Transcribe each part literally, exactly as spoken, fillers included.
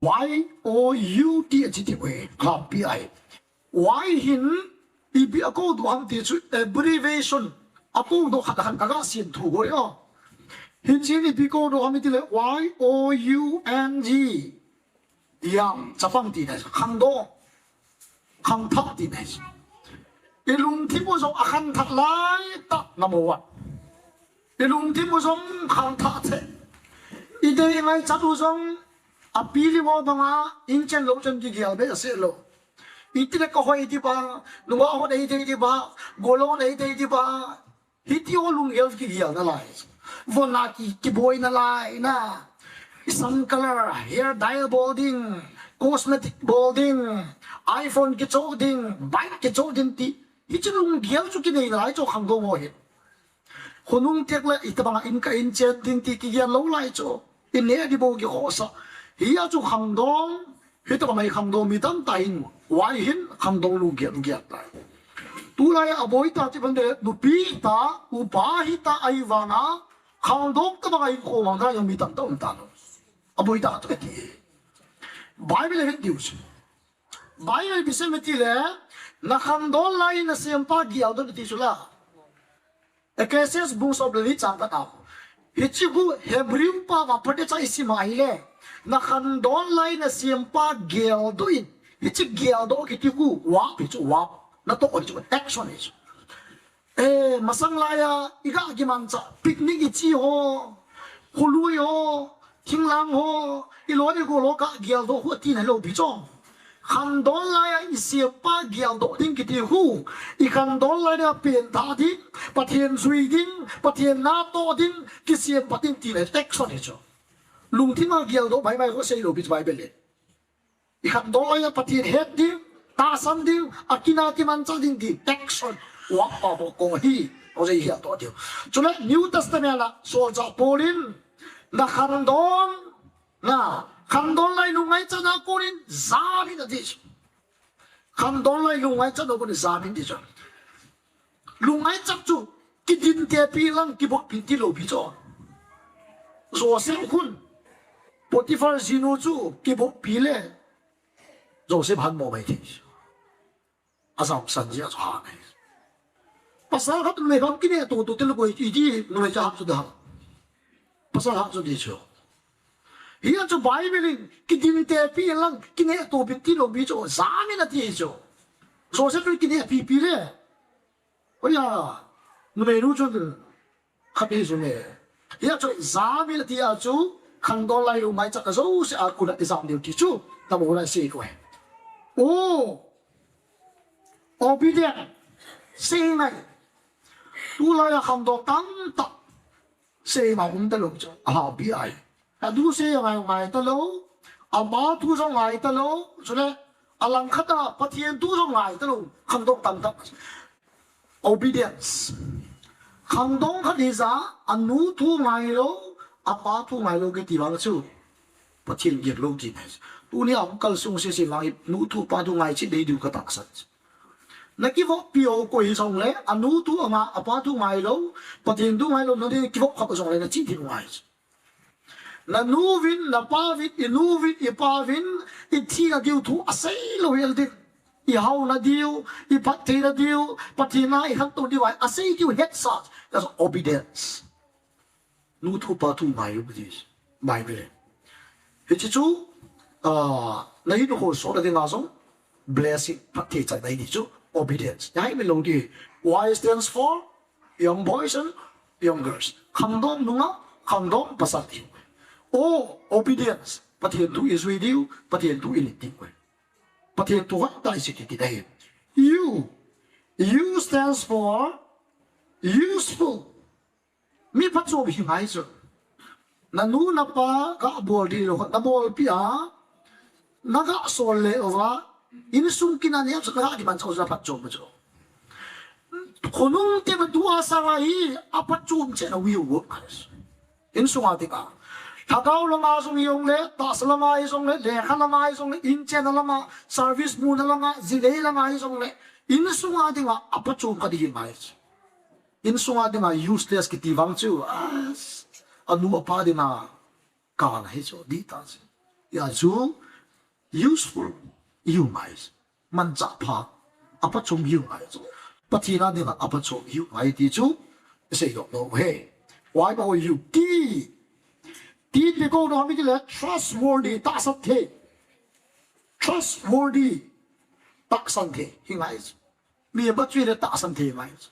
Y O U T a chi ti ve, khapi ai. Y hin ipi a code ham ti chu abbreviation a code khat khat ka ga siam thu go yo. Hin chin ipi code ham ti le Y O U N G. Yang chapang ti na khangdong. Khangthah ti na. I lungthim u jong a khangthah lai ta na mo wa. I lungthim u jong khangthah the. I dei ngaichat u jong a pili mo banga inchen lo chen kigel be ase lo. Iti le ka hoi ti ba, nunga hon ei dei ti ba, golon ei dei ti ba. Hiti ho lunggel kigel na lai. Vona ki, kiboi na lai na. Sun color, hair dye bol ding, cosmetic bol ding, iPhone kicho ding, bike kicho ding ti. Hichi lunggel chu kinei na lai chu khangdong ho hi. Khonung tek le itobanga in ka inchen ding ti kigel lo lai chu. I neh di bou kikhosa. Hia chu khangdong, hitobanga i khangdong mi tamtah in, Y hin khangdong lunggel, lunggel tai. Tulai a boi ta ti bang de, nupi ta, upa hi ta ahivanga, khangdong tobanga i kho mang ta jong mi tamtah um ta lo. A boi ta tu ti. Bible hin diu chu. Bible bisem ti le, na khangdong lai na sempa geldoh ti chu la. Ecclesiastes bung som le li chang khat a. Hichi hu Hebrew pa va pate cha i sim a hile. Na khangdong lai na sempa geldoh in. Hichi geldoh kiti hu verb hi chu verb. Na toh hi chu action hi chu. Eh, masang lai a, i ga kimancha, picnic i chi ho, khului ho, thinglang ho, i lo i gol ho ka geldoh hu tina lo pi chu. Khangdong lai a i sempa geldoh ding kiti hu, i khangdong lai a pengthah ding, Pathen jui ding, Pathen natoh ding, kisempa ding ti le action hi chu. Lungthim a geldoh maimai ho sei lo pi chu Bible le. I khangdong lai a Pathen het ding, tahsan ding, a kin a kimancha ding ti action, verb pa bou kong hi, ho jeh hi a toh diu. Chule New Testament a solchah Paul in, na khangdong, na, khangdong lai lungngaichat na kon in, jam in ati chu. Khangdong lai lungngaichat na kon in, jam in ti chu. Lungngaichat chu, kidinte pi lang, kibop pi ti lo pi chu. Joseph khun, Potiphar jinu chu, kibop pi le, Joseph han mo mai thei. A jam san jia chu ha ngai. Pasal khat numei ham kine to to te lo koi i di numei cha ham chu da. Pasal ham chu di chu. Hia chu Bible in kidinte pi lang kine to pi ti lo pi chu jam in ati chu. Joseph kine pi pi le. Oya, numei nu chu Khat hi chu ne. Hia chu jam in ati a chu, khangdong lai lungngaichat a jouse a kon a i jam diu ti chu, ta mo lai sei ko. O. Obedient. Sei ngai. Tulai a khangdong tamtah. Sei ma um ta lo chu. A ha bi ai. A du sei ngai ngai ta lo. Ama thu jong ngai ta lo. Chule, a langkhat a Pathen thu jong ngai ta lo. Khangdong tamtah. Obedience. Khangdong khat hi ja, a nu thu ngai lo, a pa thu ngai lo kiti vang chu. Pathen gel lo ti nai. Tuni a hung kal sung sese vang hi nu thu pa thu ngai cheh dei diu ka tahsan. Na kivop pi o koi hi jong le, a nu thu anga, a pa thu ngai lo, Pathen thu ngai lo, na dei kivop khat jong le na chih ding ngai. Na nu vin, na pa vin, i nu vin, i pa vin, i thina diu thu a sei lo hel ding. I hauna diu, i phattheina diu, Pathen a i khantou diu a, a sei diu hetsa. That's obedience. Nu thu pa thu ngai u Bible. Hichi chu, ah, na hin ho so na ding a jong, blessing, phatthei chan na hi chu, obedience. Ya hi min lo di. Y stands for young boys and young girls. Khangdong nunga, khangdong pasal ti. O, obedience. Pathen thu i jui diu, Pathen thu i len diu. Pathen thu hoi tai si ti ti dai. U. U stands for useful. Mi phatchom hi ngai chu. Na nu na pa ga bol di lo, na bolpi a, na ga sol le uva, insung kin a neo chu na ga kimancha u chu na phatchom chu. Khonung te ma tu a sanga hi, a phatchom cheh na u u. Insung a ding a. Lhagao langa jong hi jong le, tahsa langa hi jong le, lekha langa hi jong le, inchen langa, service muna langa, jinei langa hi jong le, insung a ding a, a phatchom kha di hi ngai chu. Insung a ding a useless kiti vang chu, a, a nu a pa ding a, ka na hi chu, di ta chu. Ya chu, Useful ihiu ngai. Manchah pha. Aphatchom ihiu ngai chu. Pathen a dinga aphatchom ihiu ngai ti chu isei doh nom u ahi. Why ba you ti. Ti pe ko no mi ti le trustworthy, tahsan thei. Trustworthy, tahsan thei hi ngai chu. Mi ba chu le tahsan thei ngai chu.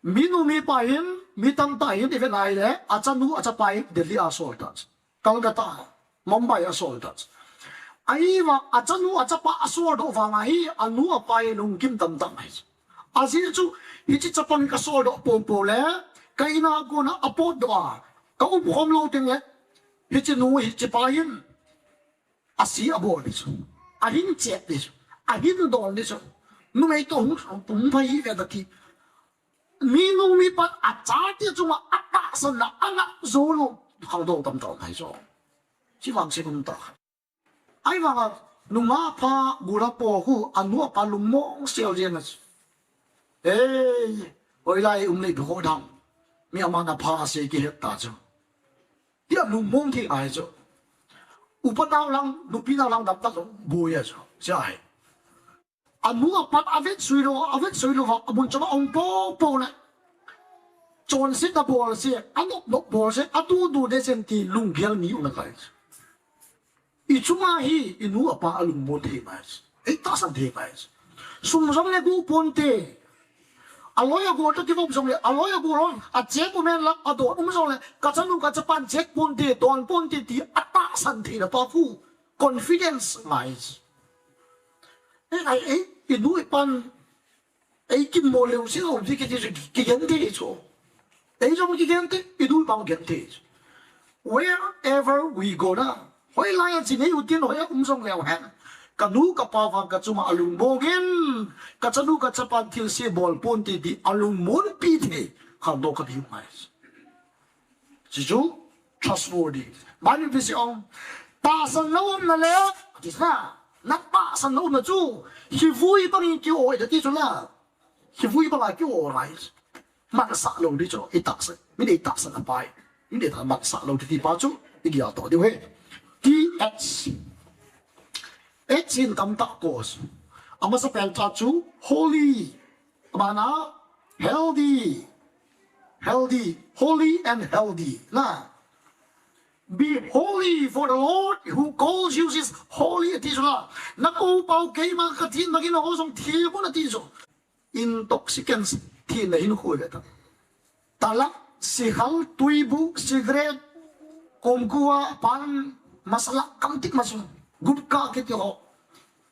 Minu mipa hin, mi tamtah hin i vet nai le, achanu achapa hin Delhi a sol ta chu. Calcutta, Mumbai a sol ta chu. Ahivang achanu achapa asol doh vang a hi, anu apa hi lungkim tamtah ngai chu. Ajeh chu, hiche chapang ka sol doh pon pon le, ka in a kona apot doh a, ka um khom lou teng le, hiche nu, hiche pa hin, asi abol ding chu. Ahin chep ding chu. Ahin dol ding chu. Numei toh hung, hung phai ve ta ti. Minu mipa achate chunga atahsan na, angai jou lou. Khangdong tamtah ngai chu. Chi vang se kum ta. Ahivang a, nungah pha, gula po khu, anu apa lungmong sel jeng a chu. Ei, hoilai um nei pha ho dang. Mi aman apha sei kihet ta chu. Tia lungmong thei ngai chu. Upa nau lang, nupi nau lang dam ta chu, boi a chu. Sia hi. Anu apa avetsui lou, avetsui lou va, amun chama ong po po le. Chonset abol se, anop nop bol se, atu du de sen ti lunggel mi u na kai chu. I chunga hi, i nu apa alungmong thei ngai. Ei tahsan thei ngai. Sum jong le gu ponte. Aloi agol toh kivop jong le, aloi agol hon, achep um hen lang, adon um jong le, ka chanu ka chapan chep ponte, don ponte ti, atahsan theina pa khu, confidence ngai. Ei, ei, ei, i nu i pan, Ei kin mo leu si lo, di ki, ki, ki gen di chu. Ei jong ki gen di, i du bang gen di chu. Wherever we go na. Hoilai a chi nei u tin hoi a um jong leu hen. Ka nu ka pa vang ka chunga alungmong in. Ka chanu ka chapan thilse bol ponte di alungmonpi thei. Khangdong ka diu ngai. Chi chu trustworthy. Bible visi ong. Tahsan na um na le. Ati sa. Na tahsan na um na chu. Hivui bang in ki oi da ti chu la. Hivui bang a ki oi rai. Mansah lou di chu. I tahsan. Mi nei tahsan a pai. Mi nei ta mansah lou di ti pa chu. I gia to di we. T H. H in tamtah kos. Amasa pen ta chu. Holy. Abana, healthy. Healthy. Holy and healthy. Na. Be holy, for the Lord who calls you is holy, ati chu la. Na kou pau keima ka thin bangin ho jong thi mo na ti chu. Intoxicants thi na hin khu ve ta. Talak, sikhal, tuibu, cigarette, kumkua, pan, masala, kam tik masung. Gutka kiti ho.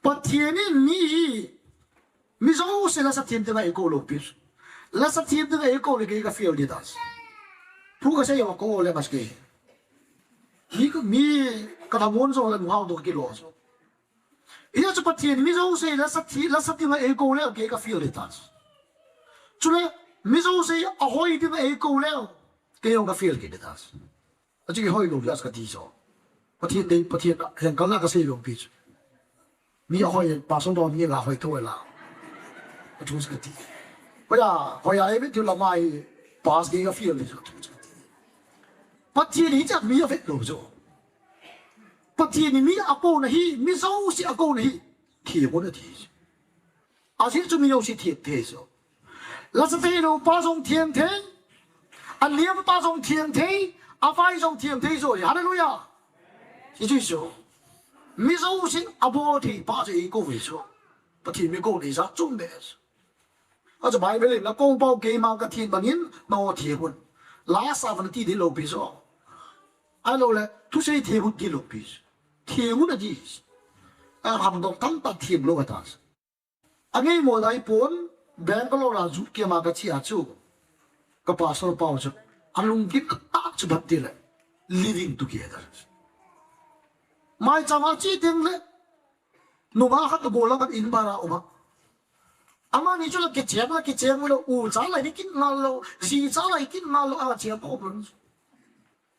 Pathen in mi hi Mi jouse lasa thim dinga eikou lou pi. Lasa thim dinga eikou le kei ka fail di ta. Thu ka sei ho ko le mas kei. Mi ka, mi ka tha mon jo le nu hao do ki lo jo. Ina chu Pathen mi jouse lasa thi, lasa thim dinga eikou le kei ka fail di ta. Chule mi jouse ahoi dinga eikou le kei jong ka fail kit di ta. Achu kihoi lou, just kati chu. Pathen dei, Pathen hengkal na kasei lou pi chu. Mi ahoi, pastor don mi la hoi thou la. Achu kati. Hoiya, hoiya, ebi tu la mai, pas ke ka fail ni chu. Pathen hi cha mi a vet lou chu. Pathen hi mi a ko na hi, mi jouse a ko na hi. Thi ko na thi. Ajeh chu mi jouse thi thei chu. Lasa thei lou pa jong thiem thei. Aniam pa jong thiem thei. Avai jong thiem thei chu. Hallelujah. Hichu chu. Mi jouse abol thei pa chu eikou ve chu. Pathen mi kou nei jat chu me. Achu Bible in na kou pau keima ka thin bangin na o thiem un. Lasa van ti di lou pi chu. Ahilou le, thusei thiem un ti lou pi chu. Thiem un ati. A ham dok tam ta thiem lou ata. Angai mo lai pon, Bangalore a jut kema ka chi a chu. Ka pastor pau chu. Alung dik tak chu bat ti le. Living together. Mai chama chi ding le. Numa khat go la kan in bara uma. Amani chu la kicheng la kicheng lo, u cha la hi kin ngal lo, ji cha la hi kin ngal lo, a cheng ko.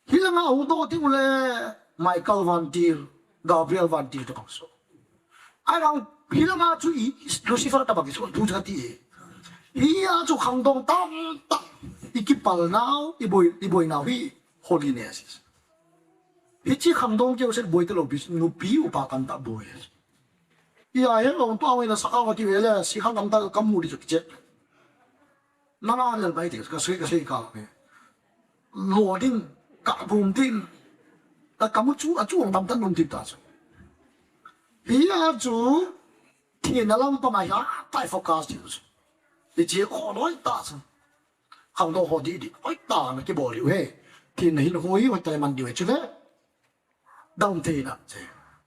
Hilanga hung to ti ule Michael Van Til, Gabriel Van Til to so. Ai lang hilanga chu i Lucifer ta bagi so tu cha ti. Hi a chu khangdong tam ta. I kipal nau, i boi, i boi nau hi holiness. Hichi khangdong keu se boi te lo bis nupi upa kan ta boi. Iya, he long tua wena saka wa ti wele, si khang kam ta kam mu di chu kiche. Na na lel bai ti, ka sui, ka sui ka me. Lo ding, ka bum ding. Ta kamu chu, a chu ong dam tan nung ti ta chu. Hi a chu, thi na lam pa mai ha, tai focus ti chu. Ti chi ko loi ta chu. Khangdong ho di di, oi ta na ki bol liu he. Thi na hin hui, oi tai man di we chu le. Damtheina.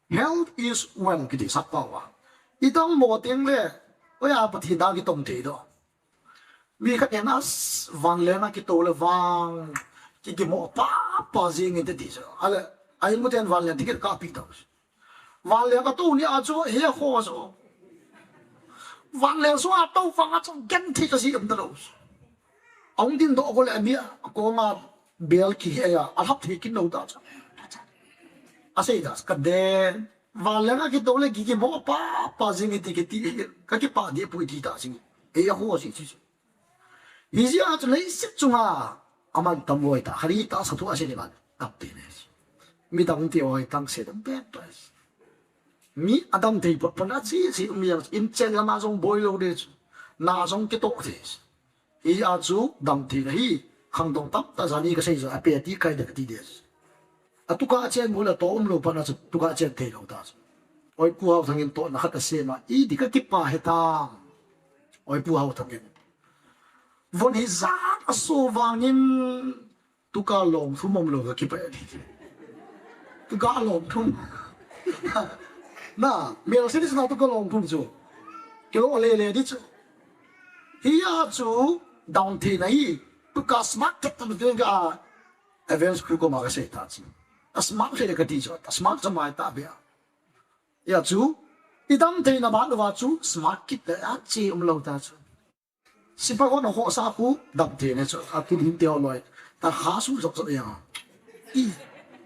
Health is wealth kiti sappao a. I dammo teng le, oya Pathen a kitom thei doh. Mi khat in as, vanleng a kitou le vang, kigimo papa jing in te ti chu. Ale, a in mu ten vanleng ticket ka pi tau. Vanleng a tou ni a chu, he kho chu. Vanleng sunga tou vang a chu, genthei ka ji um ta lou. Ahung ding doh ko le a mi a, koma bel kihe a, a lhap thei kit lou ta chu. A sei ta, ka den. Vanleng a kitou le kigimo papa jing in te kiti, ka kipah deh poi ti ta jing. Ei a ho si si. Hi jeh a chu leiset chunga, aman tam loi ta, khari ta sa thu a sei le ban. Damtheina. Mi damthei oi tang se dam pe pa. Mi a damthei pon pon a chi chi mi yang in chen lama jong boi lou de chu. Na jong kitoh thei. Hi a chu damtheina hi, khangdong tamtah jani ka sei jo, a pe ti kai de ka ti de. A tuka chen mu le to um lou pa na chu tuka chen thei lou ta chu. Oi Pu Haothang in tohna khat a sem a, i di ka kipah he ta. Oi Pu Haothang in. Von hi jat a so vang in, tuka long thum um lou ka kipah e. Tuka long thum. Na, Mercedes na tuka long thum chu. Kilo le le di chu. Hi a chu, damtheina hi, tuka smart tak tak ding ka, Evans khu koma ka sei ta chu. A smart le ka ti chu, a smart chu mai ta be a. Ya chu, i damtheina ban uva chu, smart kit le a chi um lou ta chu. Sipai hon a khohsah khu damtheina chu, a kin hin teo loi. Ta kha su jok jok ya. I,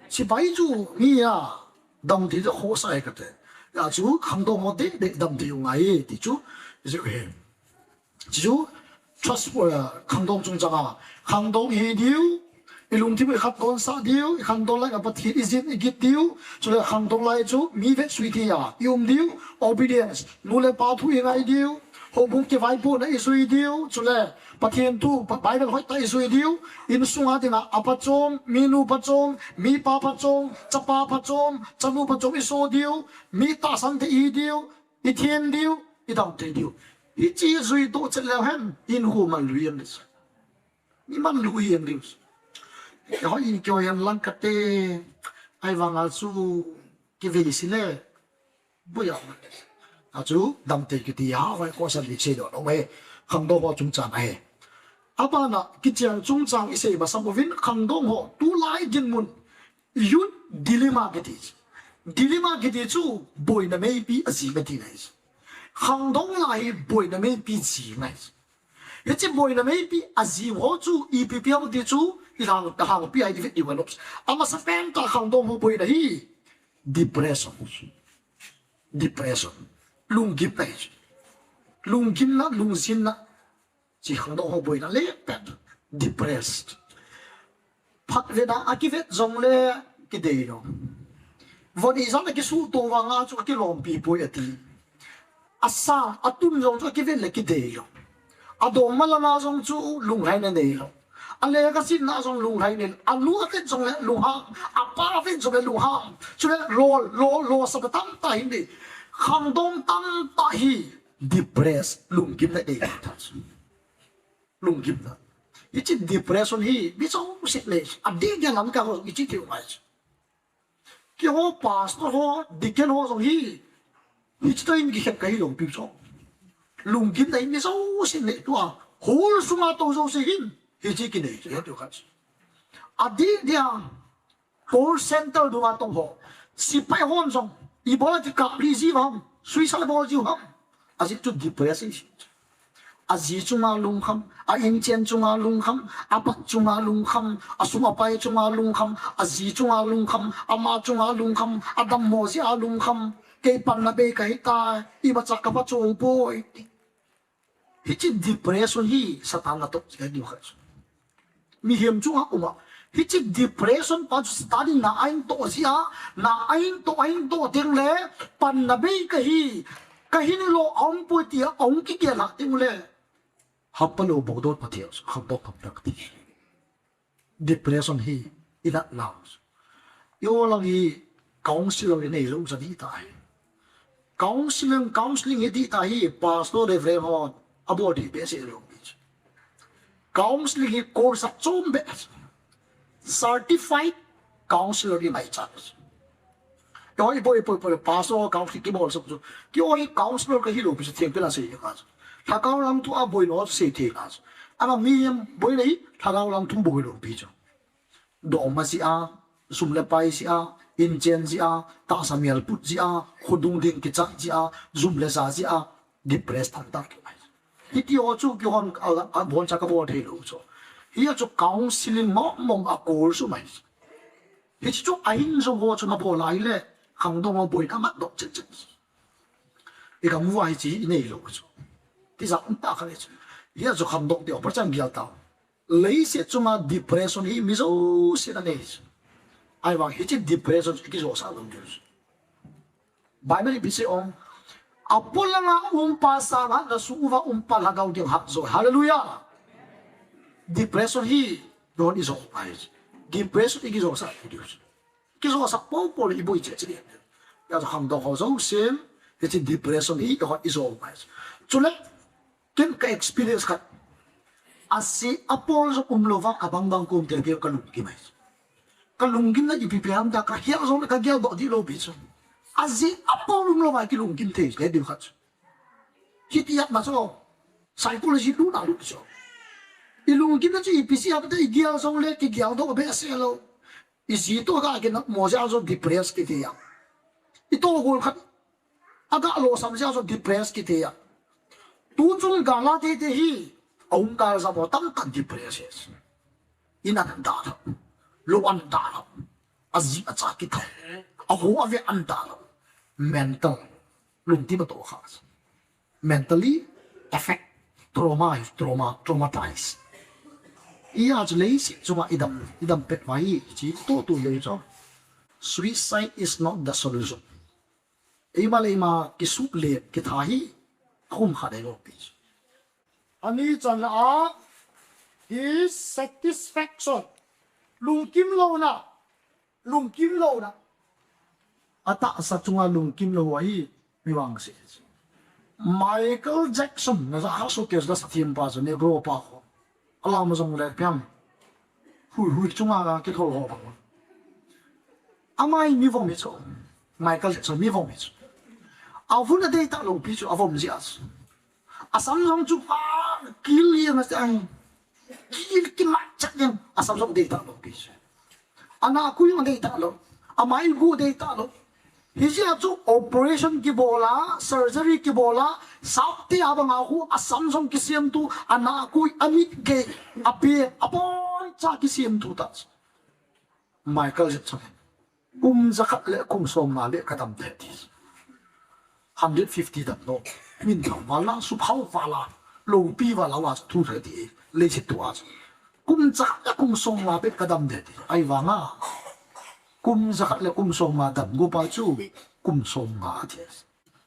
sipai chu mi a damthei chu khohsah e ka te. Ya chu khangdong ho te, te damthei u ngai ti chu, chu he. Chu, trust, uh, khangdong chungchang a. Khangdong hi diu, i lungthim i khantousah diu, i khantou lai a Pathen i jin i git diu, chule khangdong lai chu mi vetsui thei a i um diu, obedience, nu le pa thu i ngai diu, houbung kivaipohna i jui diu, chule Pathen thu, Pa-, Bible hoitah i jui diu, insung a dinga, apa chom, minu pa chom, mipa pa chom, chapa pa chom, chanu pa chom i so diu, mi tahsan thei i hi diu, i them diu, i damthei diu. Hiche jui toh chet leu hen, in khu man lui em le. Mi man lui em le. Kihoi in kihoi hen lang kate, ahivang a chu kivei si le, boi a man le. A chu damthei kiti a, vai ko san li sei doh, no me, khangdong ho chungchang a he. Abana, kicheng chungchang i sei masang uvin, khangdong ho, tulai dinmun, Youth dilemma kiti. Dilemma kiti chu boina meipi ajing ahi ti ahi. Khangdong lai hi boina meipi jing ahi. Hiche boina meipi ajing ho chu ipi pi ham ti chu i hang, hangpi ahi ti vet diu ahi. Amasapen tah khangdong ho boina hi depression. Depression. Lunggimna ahi. Lunggimna, lungjinna. Hiche khangdong ho boina le pet, depressed. Phat vena a kivet jongle kidei lou. Von ijat a kisuhto vanga chu akilompi poi ati. Asa, atun jong chu akivet le kidei lou. Adom malanga jong chu lunglhaina nei lou. Alekha simna jong lunglhai nei lou. Alu avet jongle lunghang. Apa avet jongle lunghang. Chule lo, lo, lo sa tamtah hin dei. Khangdong tamtah hi. Depressed, lunggimna nei ta chu. Lunggimna. Hiche depression hi, mi chom set le, adeh dia lam ka ho, hiche thil mai chu. Keiho pastor ho, deacon ho jong hi, hiche toh in kikhen kahi lou pi chu. Lunggimna hi mi chom set le, tua, hall sunga tou jouse hin, hiche kinei chu, hiche khat chu. Adeh dia, Call center dunga tong ho. Sipai hon jong. Ibola ti kap li ji ham. Suicide bol ji ham. Ajeh chu depression. Aji chunga lungkham. A inchen chunga lungkham. Apat chunga lungkham. Asum apai chunga lungkham. Aji chunga lungkham. Ama chunga lungkham. Adammo jeh a lungkham. Kei panna bei kahi tai. Imacha kapa chong poi. Hiche depression hi Satan natoh jeh ahi diu khat chu. Mihem chunga uma. Hiche depression pa chu Satan in na ahin toh jeh a, na ahin toh, ahin toh teng le, panna bei kahi, Kahin lo aum poi tia aum kigel a ti ule. Hapalou bou dot pha thei, khamdok khamdok ti. Depression hi ilat lau. Iho lang hi counselor inei lou sa di ta hi. Counseling, counseling hi di ta hi, pastor, reverend hon abol di behseh lou. Counseling hi course a chom beh. Certified counselor inei chan. Kihoi, boi, boi, boi, pastor, counselor kibol suk chu. Kihoi, counselor kahi lou pi chu theng pela sei ka chu. Lhagao lang thu a boi lou sei thei ka chu. Ama mi em boi nei, lhagao lang thu boi lou pi chu. Doma jia, sum le pai jia, inchen jia, tahsa mial put jia, khudung ding kichat jia, jum le ja jia, depressed thang ta ki mai. Hiti ho chu kihon a, a bon cha kabol thei lou chu. Hi a chu counseling mong mong a course chu mai. Hichu ahin jong ho chu nabol lai le, khangdong ho boina mat doh chet chet. I gam uva hichi inei lou chu. Tijat um tah kha le chu. Hi a chu khangdong ti operation gel tau. Leiset chunga depression hi mi jousen anei chu. Ahivang hichi depression chu ikijosah lou diu chu. Bible ipi sei em? Apolanga umpa sanga nasuh uva umpa lhagao ding hatjo. Hallelujah. Depression hi don ijo pai. Depression ikijosah diu. Kijosah popo le iboi cheh cheh. Hijeh a khangdong ho jousen, hichi depression hi ihon ijo pai. Chule, ken ka experience khat. Ajeh apol jong umlouva, abang bang kom tel keu kalunggim mai. Kalunggimna ipi pi ham tia kahil jongle kagel doh dih lou pi chu. Ajeh apol umlouva kilunggim thei le ding khat chu. Hiti a ma chu. Psychology luna lut chu. Ilunggimna chu ipi jeh ham tia igel jongle kigel doh behseh lou. Iji toh ga kina mo jeh a chu depressed kiti a. Itoh gol khat. Aga losam jeh a chu depressed kiti a. Tuchung gal a tete hi, aum gal jat ho tamtah depressed. In an dalha, lou an dalha, aji acha kithai, aho ave an dalha, mental, lungthim atoh kha. Mentally affect, trauma, trauma, traumatized. Hijeh a chu leiset chunga idam, idam pet mai, chi toh tu le chu. Suicide is not the solution. Eima le eima kisuh le kitha hi khum kha dei lou pi. Ani chan a dissatisfaction. Lungkim louna. Lungkim louna. Atahsa chunga lungkim lou ahi mi vangse. Michael Jackson, na ja ha showcase la sa thim pa chu negro pa ho. Alam jong le piam. Hui hui chunga la kithol ho pa. Ama hi mi vom hi chu. Michael Jackson mi vom hi chu. Avun adei talou pi chu avom jeh a chu. Asam jong chu pa kil li ma sang. Kil kimat chat jeng asam jong dei talou pi chu. Ana kui jong dei talou. Amai gu dei talou. Hijeh a chu operation kibol a, surgery kibol a, sap te a banga hu asam jong kisemtu, ana kui amit gei, ape, abon cha kisemtu ta. Michael Jackson. Kum jakhat le kum somnga le kadam te ti. Hundred fifty dam lou. Minthang val a, suphao val a, loupi val a, thu the ti. Leiset tua chu. Kum jakhat le kum somnga pe kadam te ti. Ahivanga. Kum jakhat le kum somnga dam go pa chu. Kum somnga ti.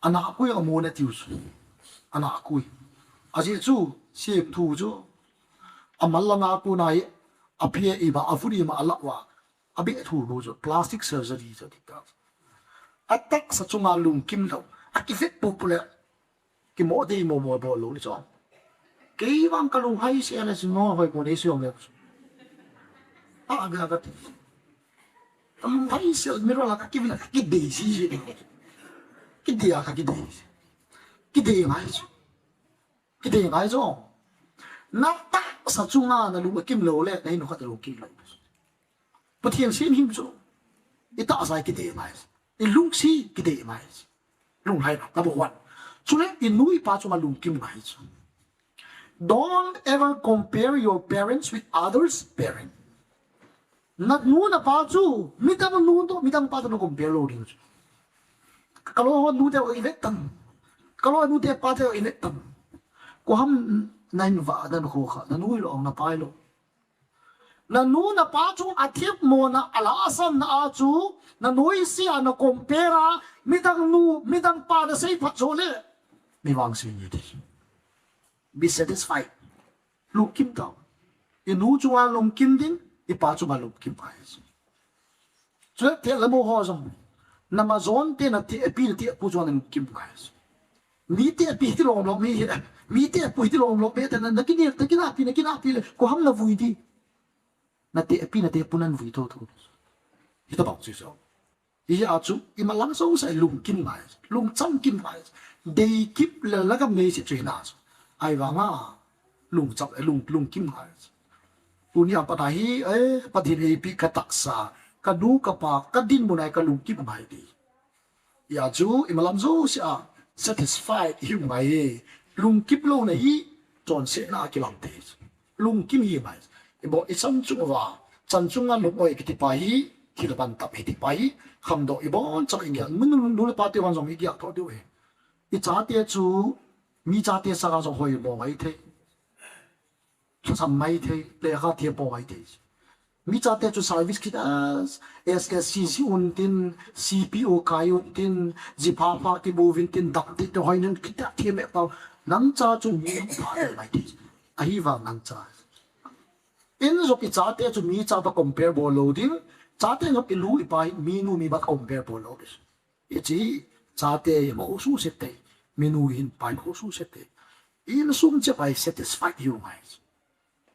Ana kui amu na tiu chu. Ana kui. Ajeh chu, semthu chu. Amal langa kona hi, aphe ima, avun ima, alah uva. Abeh thu lou chu, plastic surgery chu ti ta. Atahsa chunga lungkim lou. Akivet pupu le. Kimo dei mo mo bol lou ni chu. Kei vang kalung hai se le chu no hoi mo nei su jong le. A, a, a, a. Kalung hai se mi ro la kakivil a kakidei si si. Kidei a kakidei. Kidei ngai chu. Kidei ngai chu. Natahsa chunga nalung akim lou le, nahin khat lungkim lou. Pathen sin him chu. Itahsa kidei mai. Ilungsi kidei mai. Lunglhai na, number one. Chule, inu ipa chunga lungkim mai chu. Don't ever compare your parents with others' parents. Nanu napa chu, midang nu toh, midang pa toh na compare lou ding chu. Kalo ho nu te ho ivet tam. Kalo nu te pa te ho ivet tam. Koi ham nahin vah dan kho kha, nanu hilou, napa hilou. Nanu napa chu athemmona, alhahsamna a chu, nanoise a na compare a, midang nu, midang pa nasei phat jo le. mi vangse ni ti. Be satisfied. Lungkim tau. I nu chunga lungkim ding, i pa chunga lungkim ngai. Chule te le mo ho jong. Na majon te na te pi na te pu chunga lungkim ngai. Mi te pi ti lom lom mi he. Mi te pu ti lom lom mi te na, na kini, na kina pi, na kina pi le. Ko ham na vui di. Na te pi na te pu nan vui to to. Hita bang chu so. Hijeh a chu, i malang so sa lungkim ngai, lungchang kim ngai, dei kip le lagam nei se chu hina chu. Ahivanga, lungchang, lung, lungkim ngai. Tunia pat a hi, eh, Pathen eipi ka tahsa, ka nu ka pa, ka dinmun a ka lungkim ngai di. Hijeh a chu, i malam jouse a, satisfied i hi ngai e, lungkim louna hi, chonsetna a kilang te. Lungkim hi mai. I bol i chan chung uva, chan chunga lungoi kiti pa hi, thil ban tap hi ti pa hi, khangdoh i bol chan i gel. Mun nu le pa te vang jong i gel tho diu hi. I chate chu, mi chate sanga jong hoi mo ngai thei. Thasam mai thei, lekha thei po ngai thei. Mi chate chu service kit a, S K C C un tin, C P O kai un tin, ji pha pha kibu vin tin, dam ti te hoi nun kit a thei me pau. Nang cha chu mi pha mai thei. Ahivang nang cha. In jong i chate chu mi cha ba compare bol lou ding. Chate jong i nu i pa hi mi nu mi ba compare bol lou ding. Hiche hi chate hi mo su se te. Mi nu hin pa hi mo su se te. Insung che pai satisfied hi u ngai.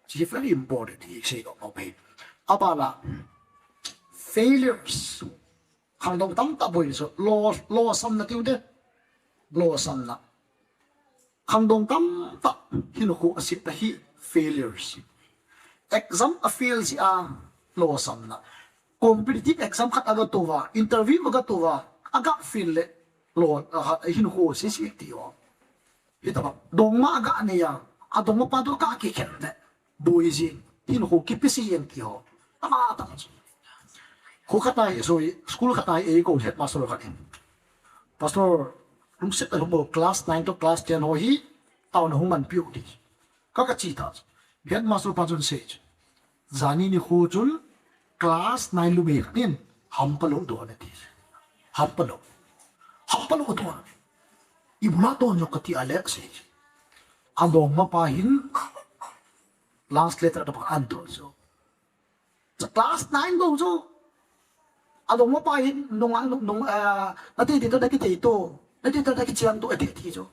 Hiche hi very important hi sei lou mo pai. Abana failures. Khangdong tamtah boi so lo, losam na tiu de. Losam na. Khangdong tamtah hinkho a set na hi failures. Exam a fail jeh a losam na. Competitive exam khat a ga tou va, interview a ga tou va, a ga fail le lo, a, hinkho se se ti ho. Hita ba, dongma a ga nei a, a dongma pa toh a ga kikhen le. Boi jing, hinkho kipe se jeng ti ho. Ama ta chu. Kho khat a hi, sorry, school khat a hi eikou headmaster khat in. Pastor, lungset a lungmo class nine to class ten ho hi, taona hung manpiu ti. Ka ka chi ta chu. Headmaster pa chun sei chu. Jani nikho chun class nine numei khat in hampa lou don ati. Hampa lou. Hampa lou don. I bula don jong kati a le sei chu. A dongma pa hin last letter tah pa an don chu. Class nine bou chu. A dongma pa hin nung, nung, nung, ah, na ti ti toh na kitei toh. Na ti toh na kicheng toh, ati ti chu.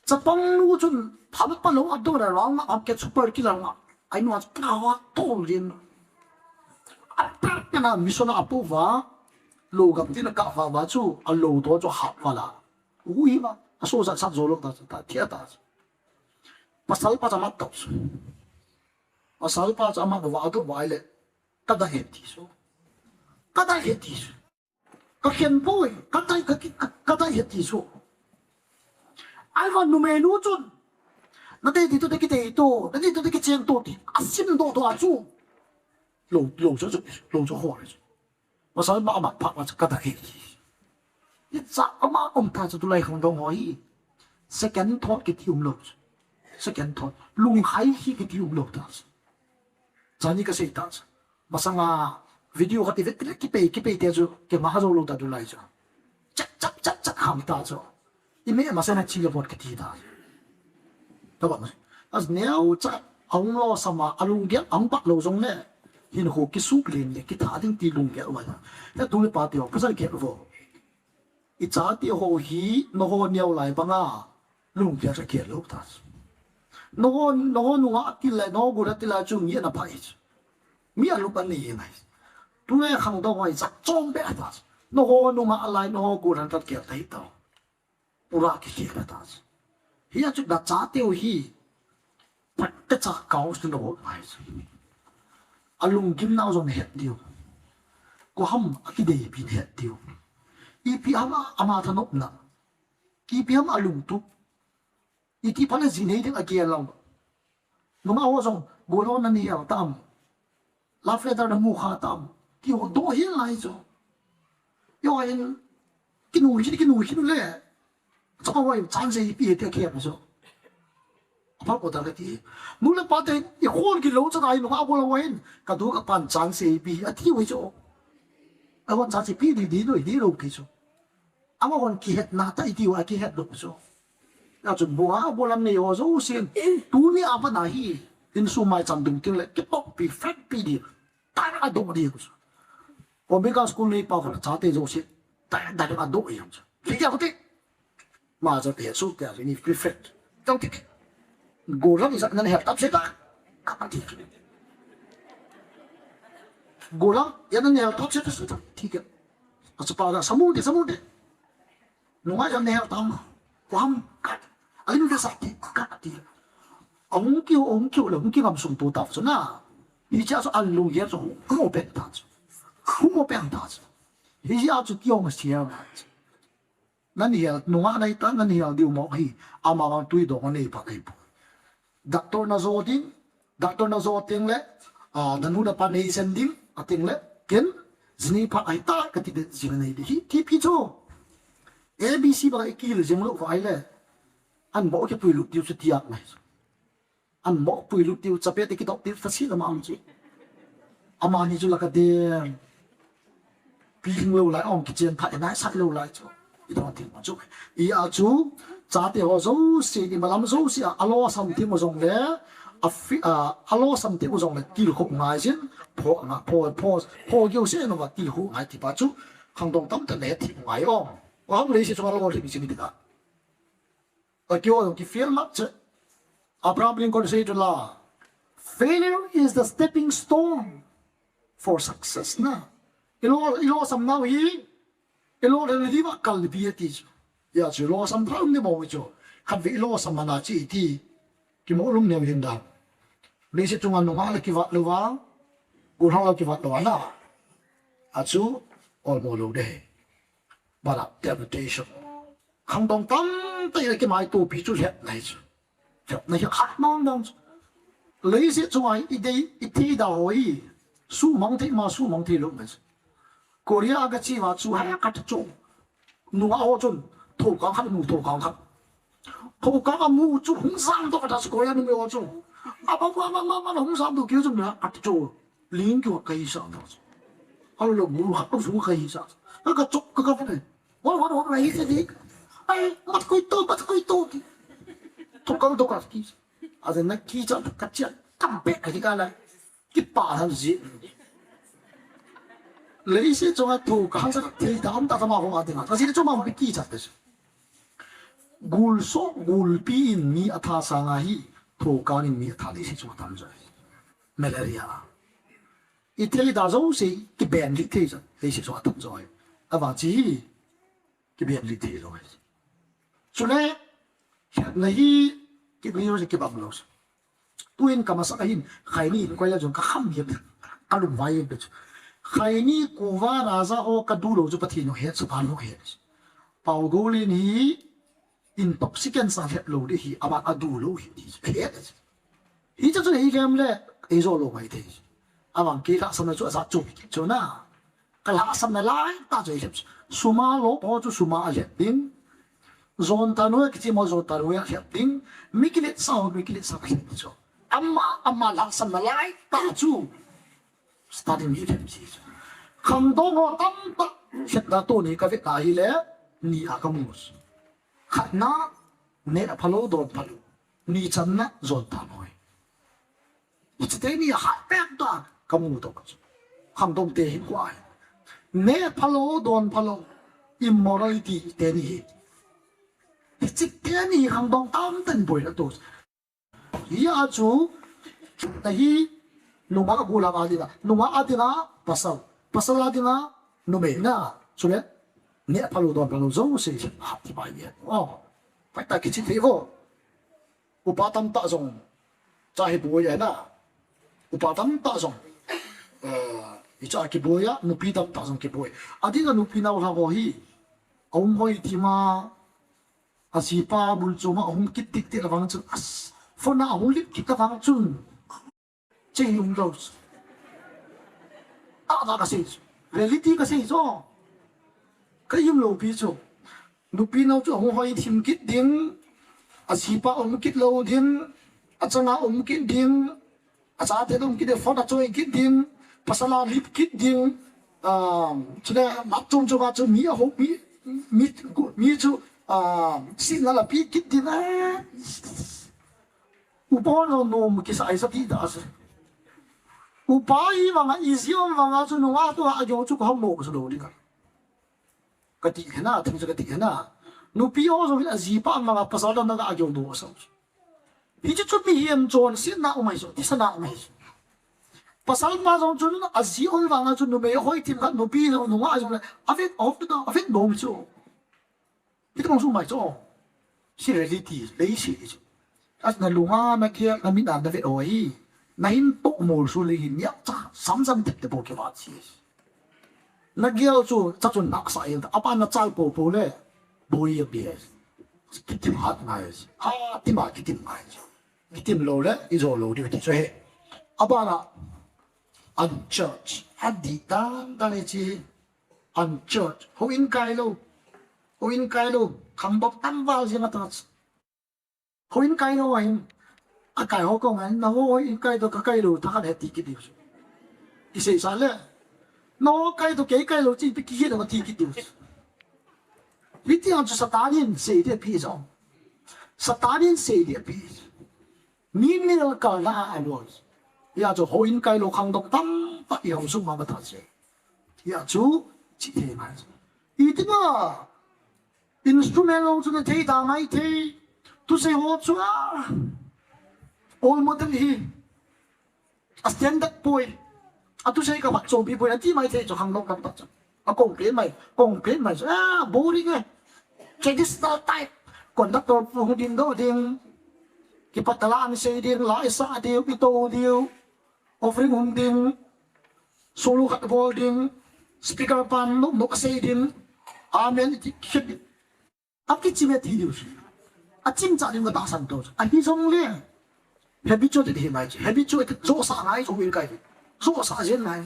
Chapang nu chun, hampa lou a don a rong a, a ke super killer nga. Ai nu a chu ka wa tol din. A per pe na mission a pu va. Lou gam tin a ka va va chu, a lou toh chu hap va la. Ui va, a so sa sa zo lou ta chu, ta thia ta chu. Pasal pa cha mat tau chu. Pasal pa cha mat va tu vai le. Ka dai he ti chu. Ka dai he ti chu. Ka khen poi, ka dai, ka ki, ka, ka dai he ti chu. Ai va numei nu chun. Na te ti toh, te ki te toh, na te ti toh, te ki cheng toh ti. A sim doh doh a chu. Lou, lou chu, lou chu ho chu. Pasal ma ama pha ma chu ka dai he ti. Hicha ama um ta chu tulai khangdong ho hi. Second thought kiti um lou chu. Second thought. Lunghai hi kiti um lou ta chu. Chani ka sei ta chu. Masanga video khat i vet le kipei, kipei te chu, keima ha jou lou ta tulai chu. Chak, chak, chak, chak ham ta chu. I me ma se na chi le bot kiti ta chu. Ta ba ma. As neo cha, a hung losam a, a lunggel, a hung pat lou jong le. Hinkho kisuk len le, kitha ding ti lunggel uva. He tu le pa te ho, pasal gel vo. I chate ho hi, nangho neo lai banga, lunggel a gel lou ta chu. Nangho, nangho nunga a til lai, nangho gol a til lai chu mi ana phai chu. Mi a lup a nei ngai. Tule khangdong ho hi chak chom be a ta chu. Nangho nunga a lai, nangho gol a ta gel ta hi ta. Pura kigel a ta chu. Hia chu na chate ho hi, Phat ka cha kau chu lo mai chu. A lunggim nau jong het diu. Ko ham a kidei pi het diu. Ipi ham a, ama thanopna. Ipi ham a lungtup. Iti phat le ji nei ding a gel lou. Numa ho jong, golhon na ni el tam. Love letter na mu kha tam. Ti ho doh hi lai chu. Yo in, kinu hi, kinu hi le. Chapa wa in chance ipi he te khe ma chu. Apa ko ta ka ti. Nu le pa te i khol kilou cha dai nu a bol wa in. Ka du ka pan chance ipi a ti wi chu. A wan chance ipi di di lou di lou ki chu. Ama hon kihetna ta i ti wa kihet lou chu. Achun bu a, bu lam nei ho jouse. Tuni a pat a hi. Insung mai cham dung ting le, kipokpi, flat pi di. Tan a dong di ku. Omega school nei pa ko la chate jouse. Tan a dong a dong yang. Ki kya hote? Ma cha te su kya ni prefect. Tau ti. Golang isa nan hel tap se ta. Ka ti. Golang ya nan hel tap se ta su ta. Ti kya. Asa pa da samu de, samu de. Nunga jam nel tam. Kuam kat. Alin ka sa ti kat ti. Ahung ki, ahung ki, le hung ki ngam sung tu ta so na. Hi cha so alung ye so hung open ta so. Hung open ta so. Hi cha so ki ong sia. Nan hial nunga nai ta, nan hial diu mo hi. Ama wang tui dong nei pa kai po. Doctor na jo ding, doctor na jo teng le, a, nanu napa nei sen ding, a teng le, ken, jini phat ai ta, ka ti de, jini nei de, hi, ti pi chu. A B C ba i ki le jeng lo vai le. An bo ke pui lut tiu chu tiak mai. An bo pui lut tiu, chape te ki dok tiu, ta si la ma am chu. Ama ni chu la ka de. Pi hing lo lai, ong kichen pha, nai sat lo lai chu. I dong thim chu. I a chu, chate ho jouse, i malam jouse, a, a losam thim u jong le, a fi, a, a losam thim u jong le, til khu ngai jin, pho nga, pho, pho, pho giu se no va til khu ngai ti pa chu, khangdong tam ta le thim ngai ong. Wa hong le si chu a lo thim jin ti ka. A kio ki fail mat che. Abraham Lincoln sei chu la, "Failure is the stepping stone for success," na. I lo, i losam nau hi, i lo le di va kal bi ti chu. Ya chu losam thau ni mo chu. Khat ve i losam na chi ti. Ki mo lum ne hin da. Leiset chunga nunga le ki va lo va. Gu hang lo ki va lo na. A chu ol mo lo de. But temptation. Khangdong tam ta ila ki mai tu pi chu het nai chu. Lhepna hi khat mang mang chu. Leiset chunga i dei, i thei da ho hi. Sumang thei ma, sumang thei lo mai chu. Korea ka chi va chu ha ka chu. Nunga ho chun. Thokang khat, nu thokang khat. Thokang a mu chu hung sang to ka ta chu Korea nu ho chu. A ba ba ba ba ba hung sang to ki chu na ka chu. Ling ki wa kai sa na chu. A lo mu ha ko fu kai sa. Ka ka chok ka ka ne. Wa wa wa wa hi se di. Ai, mat koi to, mat koi to ki. Thokang to ka ki. A zen na ki cha ka cha. Tam pe ka ki ka la. Ki pa han ji. Leiset chunga thokang sa thei dam ta ma ho a ding. Ka ji chunga ma ki cha te. Gul so, gulpi in mi a tha sanga hi, thokang in mi a tha leiset chunga tam jo. Malaria. I thei da jouse, ki ben li thei jo. Leiset chunga tam jo. A va chi hi, ki ben li thei jo. Chule, na hi, ki ni jo ki bang lo. Tuin ka masa ahin, khaini in koi la jong ka kham hiam, ka lum vai hiam pe chu. Khaini kuva raja ho ka du lo chu Pathen ho het, Suban ho het. Pau Golin hi intoxicant sa het lo de hi, ama a du lo hi, hi het. Hi chu chu hi kem le, ei jo lo mai thei. Amang ki la sam na chu a sa chu, chu na. Ka lhahsamna lai ta chu i lhep. Suma lo po chu suma a lhep ding. Jon ta nu ki chi mo jon ta nu a lhep ding. Mi kilet sa ho mi kilet sa a lhep chu. Ama, ama lhahsamna lai ta chu. Study mi lhep chi chu. Khangdong ho tam ta lhep na tu ni ka ve ta hi le ni a ka mu. Khatna, neh phalo, don phalo. Ni channa, jon ta noi. Hiche teni hat pek ta, ka mu to ka chu. Khangdong te hin kua hi. Neh phalo, don phalo. Immorality teni hi. Hiche teni khangdong tam ten boi la to. Hi a chu, na hi, nungah a gulam a dinga. Nungah a dinga, pasal. Pasal a dinga, numei na. Chule, neh phalo, don phalo, jouse, hat ti bai ni. Oh, pai ta kichi thei vo. Upa tamtah jong cha hi boi a na. Upa tamtah jong, eh, i cha kiboi a, nupi tamtah jong kiboi. Ading a nupi nau lha ho hi, a um hoi thim a, a jipa bul chom a, a hung kit tik tik a vang chun, as, phone a hung lip kit a vang chun. Chei um lo. A, a ka sei. Reality ka sei so. Ka im lo pi chu. Nupi nau chu a hung hoi thim kit ding, a jipa um kit lo ding, a changa um kit ding, a chate um kit ding, phone a choi kit ding, pasal a lip kit ding, ah, chule mat chom chom a chu mi a ho, mi, mi, mi chu Ah, sihna la pi kit din a. Upa ho nom kisa ai sa ti da se. Upa hi vanga i zi um vanga chu nunga to a jo chu ka hom mo ka sa lo ni ka. Ka ti hena, thang chu ka ti hena. Nupi ho jong hin a zi pa vanga pasal dam na ka a jo do sa. Hichu chu mihem chonsetna um ahi chu, tisana um ahi chu. Pasal pa jong chun a zi um vanga chu numei hoi thim khat nupi jong nunga jong le a vet of the, a vet nom chu. Hiti bang chu um ahi chu. Si reality, lei si chu. As na lunga na kia na mit na na vet hoi. Na hin to mol su le hin ya cha sam sam tep tep bo ke va si. Na gel chu cha chun nak sa in, apa na chal po po le. Boi a bi. Kitim hat ngai. Ha, tim a kitim ngai. Kitim lo le, i zo lo di ti chu he. Abana, unchurch. A di dan dan e chi. Unchurch. Houin kai lo. Houin kai lo. Khang bok tam val jeng a ta. Houin kai lo ahin. A kai ho ko ngai. Na ho houin kai to ka kai lo. Tha khat he ti kit diu. I sei sa le. Na ho kai to kei kai lo chi pi ki he lo ti kit diu. Hiti ang chu Satan in sei dia pi jong. Satan in sei dia pi. Ni ni kal na a lo. Ya chu houin kai lo khang dok tam pa i hou sung ma ba ta se. Ya chu chi the ma. I ti ma. Instrument lo chu na thei ta mai thei. Tu sei ho chu a. All model hi. A standard poi. A tu sei ka vat chompi poi, a ti mai thei chu khang lok lam ta chu. A kong pen mai, kong pen mai chu. Ah, boring eh. Traditional type. Conductor pu hung ding do ding. Kipat tala an sei ding, la isa ding, i to ding. Offering hung ding. Solo khat bol ding. Speaker pan no no sei ding. Amen. Ti khit. A kichim e ti diu. A chim cha diu ka tahsan to. A hi jong le. Habitual ti hi mai chi. Habitual ti jo sa ngai jo in kai. Jo sa jen ngai.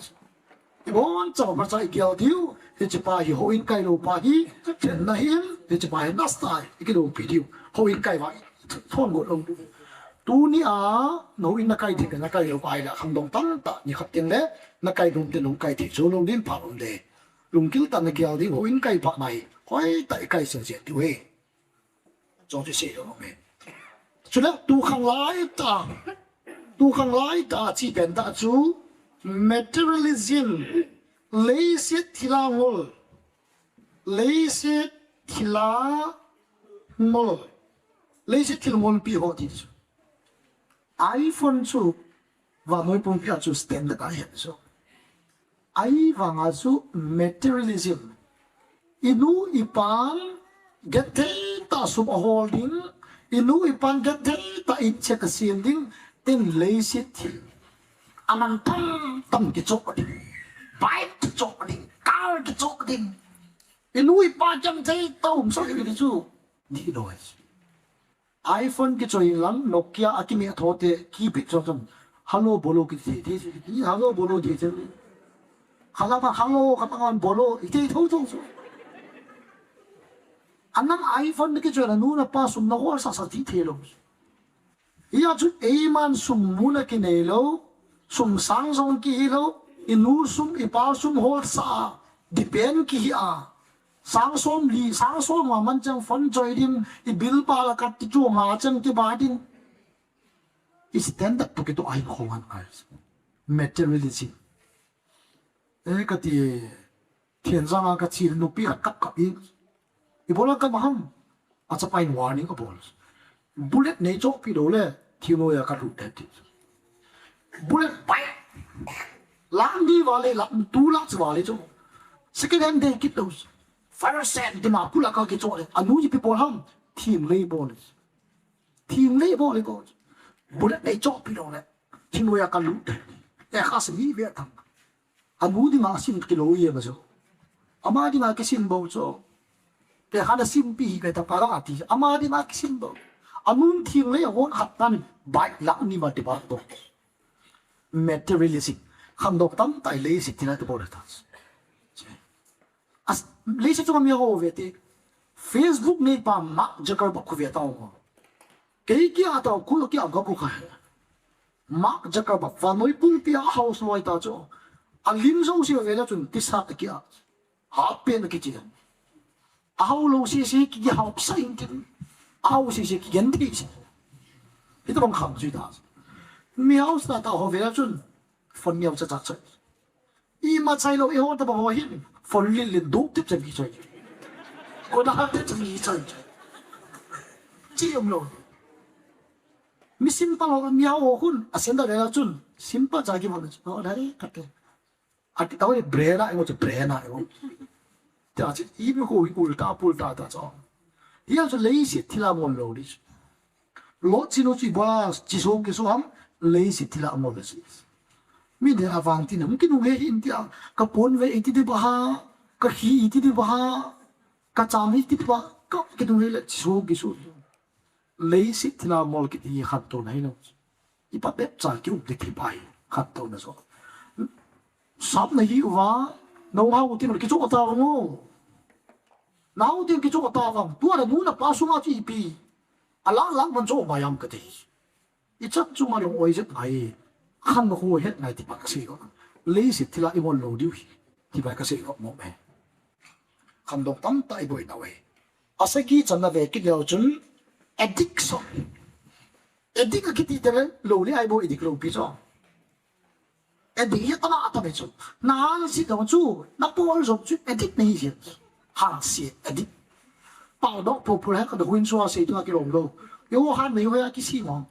I bon cha ma cha i kial diu. Hi chi pa hi houin kai lo pa hi. Chen na hin. Hi chi pa hi nas tai. I ki lo pi diu. Houin kai va. Thon go lo. Tu ni a. No in na kai ti na kai lo pa hi la khang dong tam ta. Ni khat tin le. Na kai dong tin lo kai ti. Jo lo din pa lo de. Lungkil tah in na kial ding, houin kai pha mai. Hoitah in kai sel sel diu ahi. Chong chu sei lo me. Chule tu khang lai tah. Tu khang lai tah chi pen tah chu materialism. Leiset thil a ngol. Leiset thil a ngol. Leiset thil ngolpi ho ti chu. iPhone chu vannoi pumpi a chu standard ahi chu. Ahivanga chu materialism. I nu i pan genthei tah sum a hol ding, i nu i pan genthei tah in cheh a sem ding, tin leiset thil. A man tam tam kichoh ding, bike kichoh ding, car kichoh ding. I nu i pa genthei tah um sa ding chu. Di lo. iPhone kichoi lang, Nokia a kimeh tho te, keypad chom chom. Hello, bolo kiti te, te, te, hello, bolo ti te. Hello, hello, ka pangan bolo, ite tho tho tho. Anang iPhone kichoi la nu na pa sum na hol sa sa ti thei lo. Hia chu eiman sum muna kinei lo, sum sang jong kihi lo, i nu sum, i pa sum hol sa, depend kihi a. Sang som li, sang som nga man chang phone choi din, i bill pa la kat ti chu nga chang ti ba din. I standard to kito ai khong an ai. Materialism. E ka ti, thian jang a ka thil nupi a kap kap i. I bola ka maham. A chapa in warning a bol. Bullet nei chok pi do le, thimo ya ka lut det. Bullet pai. Lang ni vale, la, tu la vale cho. Second hand dei kit those. Fire sand di ma pula ka ki cho le. Anu ji people ham. Thim lei bol. Thim lei bol ko. Bullet nei chok pi do le. Thimo ya ka lut. E kha se mi ve thang. Anu dinga sim kilo ye ma cho. Ama dinga kisim bo cho. Te hana sim pi hi ve ta pa ka ti. Ama dinga kisim bo. Anun thim lei hon hat tan bai la ni ma te ba to. Materialistic. Kham dok tam tai leiset tina te bol ta. As, leiset chunga mi ho ve te. Facebook nei pa Mark Zuckerberg khu ve ta ho. Kei kia ta khu kia ga khu kha. Mark Zuckerberg vannoi pumpi a house loi ta chu. A lim jong si ve na chun tisa ta kia. Ha pen ki chi. Ahao lou sese kihao sa in tin. Ahao sese kigen thei se. Hitobang khang chu ta. Mi hao sa ta ho ve chun. Phone niau cha cha cha. Ima chai lou, eiho tobang ho hin. Phone lin lin du tip cha mi chai. Kona ha tip cha mi chai. Chi um lou. Mi simple ho, mi hao ho khun. A senda le chun. Simple cha kivon. Oh, dai, kate. Ati tau ni brain a, eiho chu brain a, eiho. Tia chu, i mi ko ulta, pulta ta chu. Hia chu leiset thila mol lou di chu. Lot chinu chu ba, chi so ki so ham, leiset thila mol lou si. Mi de avang tin, hum kinu he hin tia, ka pon ve iti di ba ha, ka khi iti di ba ha, ka cham iti di ba, ka kinu he le chi so ki so. Leiset thila mol kiti hi khantouna hi lou. Ipa bep cha ki um ding hi pai khantouna jo. Sap na hi uva, nau hao tin kichu ta vang o. Nau tin kichu ta vang. Tua na nu na pa sunga chi pi. Alang lang man jo mayam kati. I chan chu ma lou oi jep ngai. Khan ho het ngai ti pa ka sei o. Leiset thila i mol lou diu hi. Ti pa ka sei o mo me. Khandong tamtah i boi na ve. A sagi channa ve kit leu chun addiction. Addict a kiti te le lou le ai boi addict lou pi chu. Addict hi tama tama chu. Na hangset lou chu, na pol jong chu addict na hi jeng. Hangset addict. Pau dok pol pol ha ka do huin sua sei tu a kilom lou. Yo han nei ho ya kisi mo.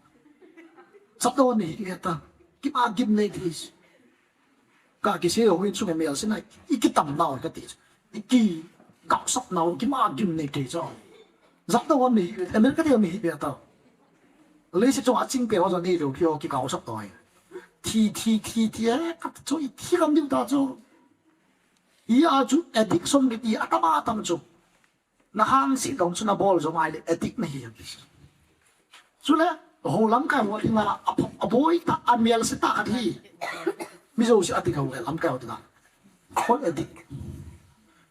Chat do nei hi ta. Ki ma gim nei this. Ka kisei ho in sung mel sina, i kitam nau kati. I kigapsap nau, kima gim nei kei chu. Jat nau am nei, America te am nei be ta. Leiset chunga chingpeh ho jong nei lou, ki ho kigapsap toi. Thi, thi, thi, thi, eh, ka chu, i thi gam diu ta chu. Hia chu addiction kiti, atam atam chu. Na hangset lou chu na bol jong ai le addict na hi. Chule, ho lamkai ho dinga, a, a boi ta, a melse ta khat hi. Mi jouse addict ho le lamkai ho dinga. Phone addict.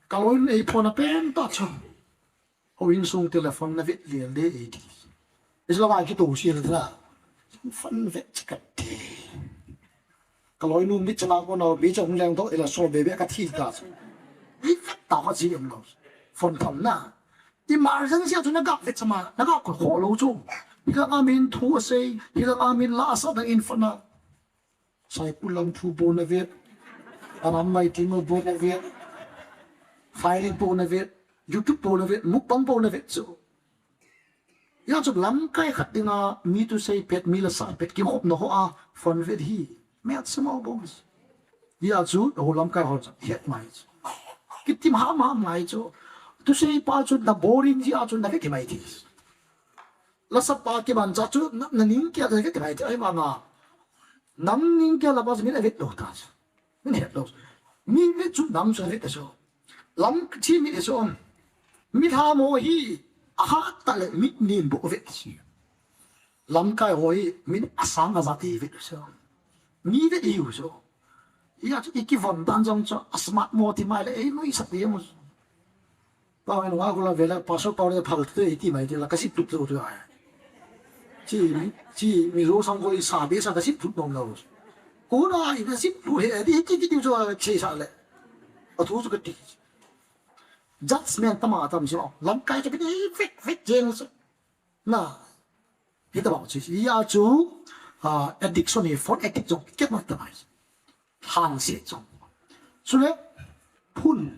Ka loinu ei phone a pen ta chu. Ho insung telephone na vet le le ei di. Is la vai ki to si la. Phone vet ka ti. Ka loinu mit chana ko na, mi cha hung leng to, ila so be be ka thi ta. I vet ta ka ji em lo. Phone tham na. Emergency a chu na gap vet chama, na gap ko kho lou chu. Hi la amin thu asei, hi la amin la asa na in phone na. Sai pu lam thu bol na vet. Anam mai ti mo bol na vet. Firing bol na vet. YouTube bol na vet. Mukbang bol na vet chu. Hia chu lamkai khat dinga, mi thusei pet, mi lasa pet, kikhopna ho a, phone vet hi. Met sama bong. Hia chu, ho lamkai ho chu, het mai chu. Kitim ham ham mai chu. Thusei pa chu, na boring ji a chu, na vet mai ti. Lasa pa kiman cha chu, na, na ning kia na vet mai ti, ai mama. Nang ning kia la pa chu, mi na vet lou ta chu. Min het lou. Mi vet chu nam chu vet ta chu. Lam chi mi vet chu. Mi tha mo hi a hat ta le mi nin bo vet si. Lamkai ho hi mi asang a jat vet chu. Mi vet hi u chu. Hia chu i kivon dan jong chu a smart mo ti mai le ei nuisat ti mo. Pau nunga kula vela, pastor pau le phal te iti mai ti la ka sip tup tu tu ai. Chi, chi mi lo sang ko i sa be sa ka sip tup nom lo. Ko na i ka sip tu he di ti ti tu che sa le. A tu su ka ti. Judgment tama tam si o. Lamkai che ka ti fik fik jeng su. Na. Hita bang chu, hia chu, ah, addiction hi, phone addict jong, kit ma ta mai. Hangset jong. Chule, phun,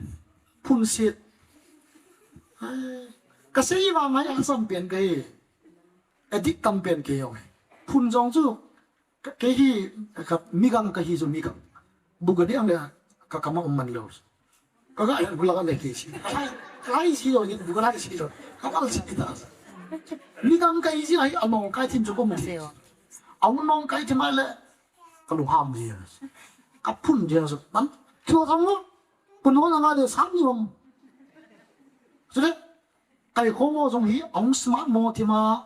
phun set. Ai, ka sei vang ngai a sam pen ka hi. Addict tam pen ka hi jong. Phun jong chu, ka, ka hi, ka, mi gang ka hi chu mi gang. Bu ka di ang le, ka, ka ma um man lo. Ka ga, bu la ga le ki si. Lai, lai si lo, ni bu ga lai si lo. Ka ga si ta. Ni dang kai si lai, a nong kai thin chu ko mu si. A nong kai thin mai le. Ka lu ham ji. Ka phun ji so. Nan, chu ka mu. Phun ho na ga de sam ni hom. Chu le. Kai ko mo jong hi, a smart mo thi ma.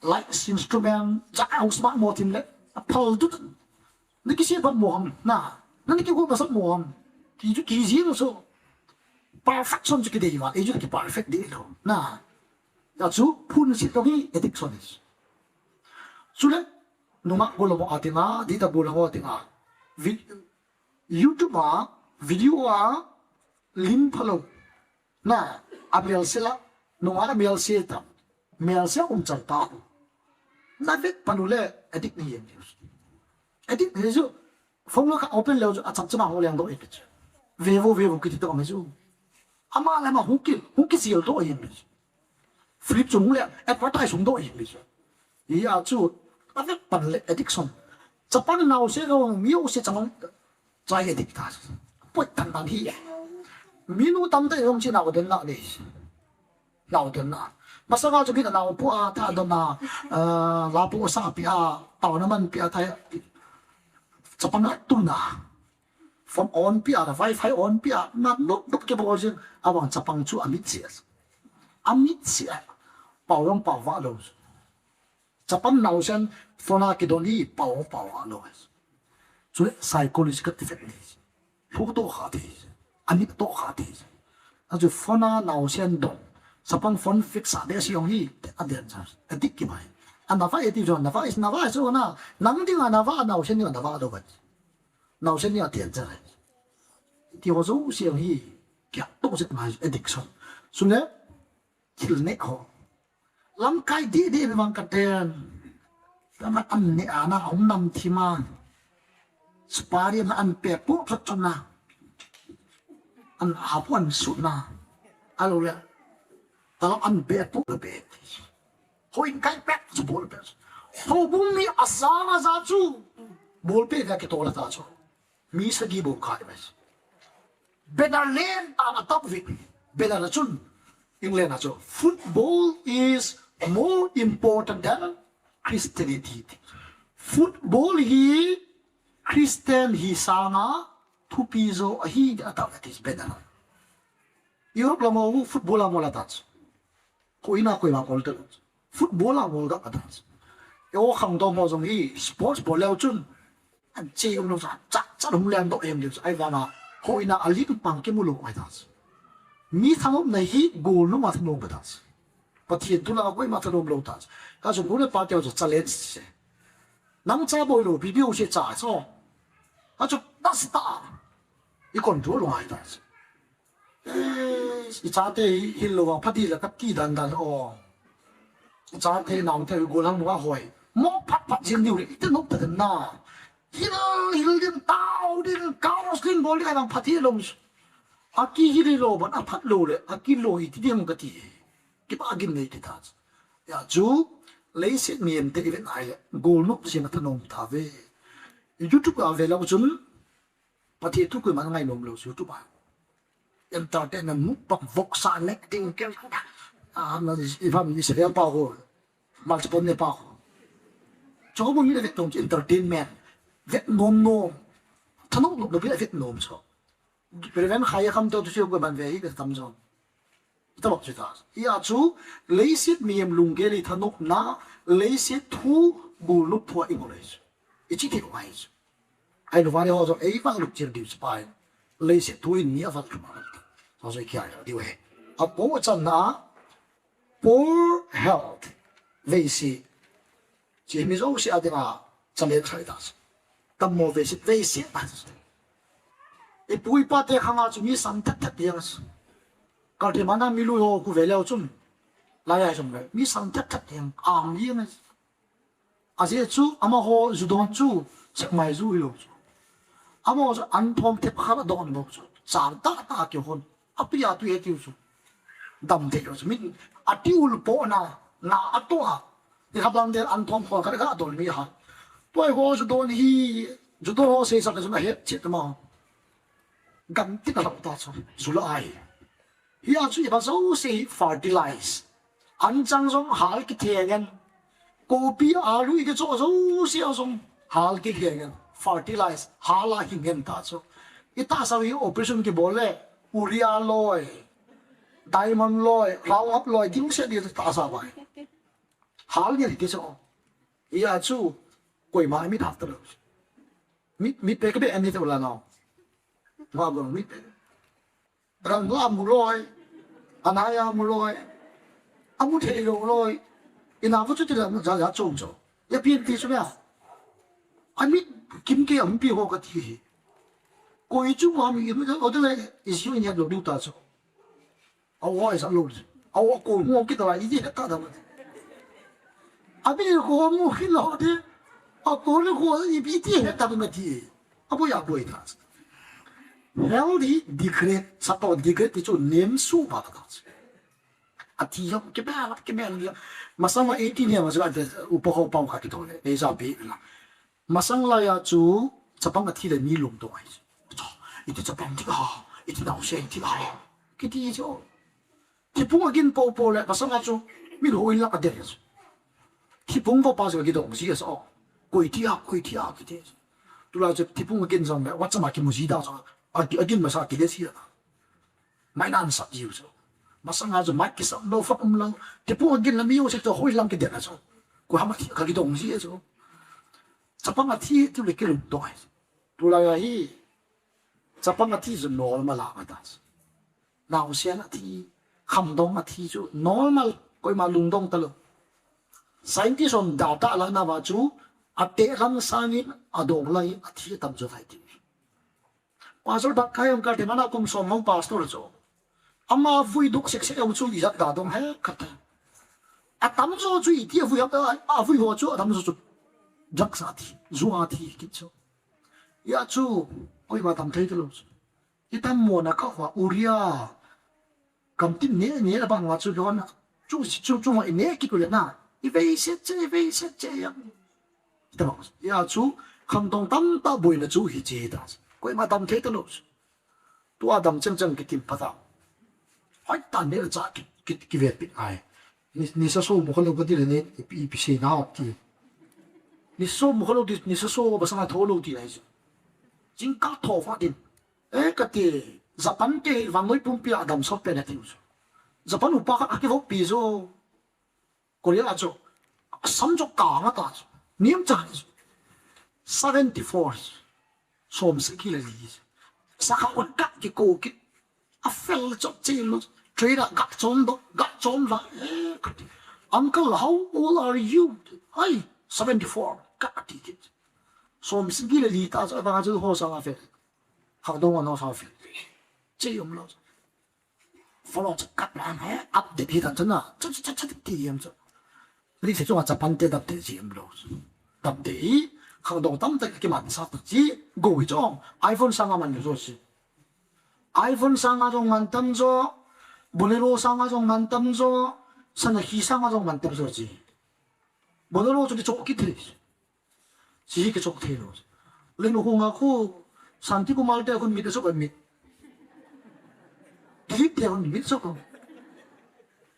Like instrument, ja a smart mo thi le. A phal tu. Na kisi bat mo ham, na. Na ki ko basat mo ham. Ki ju ki ji lo so. Perfection chu ki dei ma, e ju ki perfect dei lo. Na. Ya chu phun si to hi addiction is. Chule, numa bolo mo atinga, dita bolo mo atinga. Vi-, YouTube a, video a, lim phalo. Na. A melse la, nunga a melse ta. Melse um chal ta. Na vet pan u le, addict ni yen. Addict ni ju, phone lo ka open leu ju, a chap chama ho leng do e. Vevo, vevo kiti to me ju. Ama le ama hung ki, hung ki sil do e. Flip chung le, advertise hung do e. Hia chu, a vet pan le addiction. Chapang naosen ho, mi ho se chang, chai addict ta. Poi tan tan hi. Minu tamtah jong chi naosen na ni. Naosen na. Masanga chu mi naopu a, ta don na, eh, lapu sa pi a, taona man pi a, ta. Chapang a tu na. Phone on pi a, wifi on pi a, na lup lup kibol jing, abang chapang chu amit sia. Amit sia. Pao jong pao va lo. Chapang naosen phone a kidon hi pao pao va lo. Chu le psychological effect ni. Lu to kha ti. Amit to kha ti. A chu phone a naosen don. Chapang phone fix a de si jong hi, a danger. Addict ki mai. A na va e ti jong, na va is na va is na. Nang ding a na va, naosen ding a na va do va. Naosen ni a tian cha. Ti ho jouse hi, kia to set mai addiction. Sune, thil ne ho. Lamkai di di vang ka ten. Tama an ne ana hong nam thi ma. Supari na an pe pu phat na. An ha pu an su na. Alo le. Tala an be pu be. Hoi kai pek chu bol pek. Houbung mi a sang a ja chu. Bol pek ka kitola ta chu. Mi sagi bol kai pek. Banner len ta na top vit. Banner na chun. England na chu. Football is more important than Christianity. Football hi Christian hi sanga thupi jo ahi a ta tis banner. Europe lama football a mola ta chu. Koina koima kol te lo. Football a bol ga ka ta. E o khang to mo jong hi sports bol leu chun. An che um lo sa, cha, cha lung lem do em de. Ai vana, hoina a lim pang ke mu lo ai ta. Mi thanom na hi gol no ma thanom ba ta. Pathian thu la koima thanom lo ta. Ka so gol pa te o challenge se. Nang cha boi lo, pi pi o se cha so. Ka chu ta sta. I control lo ai ta. Eh, i chate hi hil lo vang phat hi la ka ti dan dan o. I chate nau te gol hang nua hoi. Mo phat phat jing diu le, i te nok ta den na. Hil, hil din tau din, kaos din bol din ai vang phat hi lo. A ki hil lo ban a phat lo le, a ki lo hi ti ding ka ti. Ki pa gin nei ti ta. Ya chu, leiset miem te i ven ai le, gol nok jing a thanom ta ve. YouTube a ve lo chun, Pathian thu koima ngai nom lo chu tu ba. Entertainment mukbang vlog sa lek ding kel. Ah, na i fam ni se pa ho. Mal se pon ne pa ho. Cho mo mi le vet nom chu entertainment. Vet nom nom. Thanom nom lo bi le vet nom cho. Reverend Khai Kham to tu chu koiman ve hi ve tam jong. Tabak chu ta. Hia chu, leiset miem lunggel i thanopna, leiset thu gol nop thu a i ngol ahi chu. I chi thei u ahi chu. Ahilou vale ho jong ei vang lup chil diu chu pai. Leiset thu in mi a vang thum a. Sa joi kia diu he. A po chan na, poor health. Veise. Chi mi jouse a dinga challenge khai ta. Tam mo veise, veise ta. I pu i pa te khanga chu mi sang that that ding. Kal thei mana mi lui ho khu ve leu chun. Lai ai chun ve. Mi sang that that ding. Ang ding. A jeh chu amaho ju don chu sek mai ju hi lo chu. Amaho chu an thom thep khat a don lo chu. Chang ta ta ki hon. A pi a tu e tiu chu. Dam thei lo chu. Min a tiu lu po na. Na a to a. Ni kha bang den an thom khol khat kha don mi ha. Poi ho ju don hi, ju don ho sei sak chu na het chet ma. Gam ti na lo ta chu. Ju la ai. Hia chu i ba jouse hi fertilize. An chang jong hal kitheng in. Kopi alu i kicho jouse a jong hal kitheng in. Fertilize. Hal a hing in ta chu. I tahsa hi operation kibol le. Urea loi. Diamond loi. Roundup loi. Ding se di tahsa bai. Hal ni kicho. Hia chu. Koima mi thak ta lo. Mi, mi pe ka be ani ta la no. Wa go mi pe. Rang la mu loi. Anaya mu loi. Amu thei lo loi. Ina vo chu ti la ja ja chong cho. Ya pin ti chu ya. Ami kim ke am pi ho ka ti hi. Koi chu ma mi o de le is you in ya lo du ta cho. Awo ai sa lo. Awo ko mo ki ta la i ti he ta da. Abi ko mo ki lo de. A ko le ko i bi ti he ta ma ti. A ko ya ko i ta. Healthy degrade, sa to degrade ti chu nem su ba ta. A ti yo ke ba la ke me ya. Masang ma eighteen ya ma sa de upa ho pa ka ki to le. E sa bi la. Masang laiya chu chapang athi le mi lungdong ahi. Iti chapang thi ha, iti naosen thi ha. Kiti chu. Thipung agin popo le masanga chu mi lou in la ka der chu. Thipung vo pa chu kidong si so. Koi thi ha, koi thi ha kiti. Tulai chu thipung agin jong le, wa chama kimu ji da chu. Agi-, agin masa kile si. Mai nan sa tiu chu. Masanga chu mai kisam lo fa um lo. Thipung agin la mi u se chu hoi lam kider chu. Ko hama thi ka kidong si chu. Chapang athi tu le kilungdong ahi. Tulai a hi, chapang athi chu normal a ka ta. Naosen athi, khamdong athi chu normal, koima lungdong ta lo. Scientist hon data la na va chu, a te lam sangin a dong lai athi tam chu vai ti. Pastor Bak Khai Yong Kar te mana kum som long pastor chu. Ama vui duk sek sek chu i jat da dong he khat. A tam jo chu i ti a vui hap a vui ho chu a tam jo chu. Drugs athi, ju athi kit chu. Ya chu, koima tam thei ta lo chu. I tam mo na ka hua uria. Kam tin ne ne la bang wa chu lo na. Chu si chu chu ma i ne ki ku le na. I vei se che, i vei se che ya. Ta bang. Ya chu, kham tong tam ta boi na chu hi che ta. Koima tam thei ta lo chu. Tua dam chang chang kitim phat a. Hoi ta ne cha ki, ki, ki ve pi ai. Ni, ni sa so mo ko lo ko ti le ni, i pi, i pi se na ti. Ni so mo ko lo ti, ni sa so ba sa na tho lo ti lai. Jing ka tho fa din. E ka ti, Japan te vang noi pumpi a dam so pe na ti u. Japan upa ka a ki vo pi zo. Korea chu, a sam chu kang a ta chu, nim cha chu, seventy four, som sagi le li, sakha un ka ki ko ki, a fel chu che lo, trade a ga chom do, ga chom la, eh, ka ti, "Uncle, how old are you?" "Ai, seventy four," ka ti ki. Som sagi le li ta chu, a ta chu ho sa la fel, ha do no sa fel, che um lo. Follow chu kat lang he, update hi tan chu na. Chu, chu, chu, chu, ti em chu. Ri se chu nga Japan te dap te ji em lo. Dap te hi, khang dong tam tak ki man sa tu ji, go hi chu. iPhone sanga man jo si. iPhone sanga jong man tam jo. Bolero sanga jong man tam jo. Sana hi sanga jong man tam jo ji. Bolero chu ki chok ki thei. Chi hi kichok thei lo. Leng hung a khu, Santi Kumar te khun mit a chok a mit. Dilip te khun mit chok a.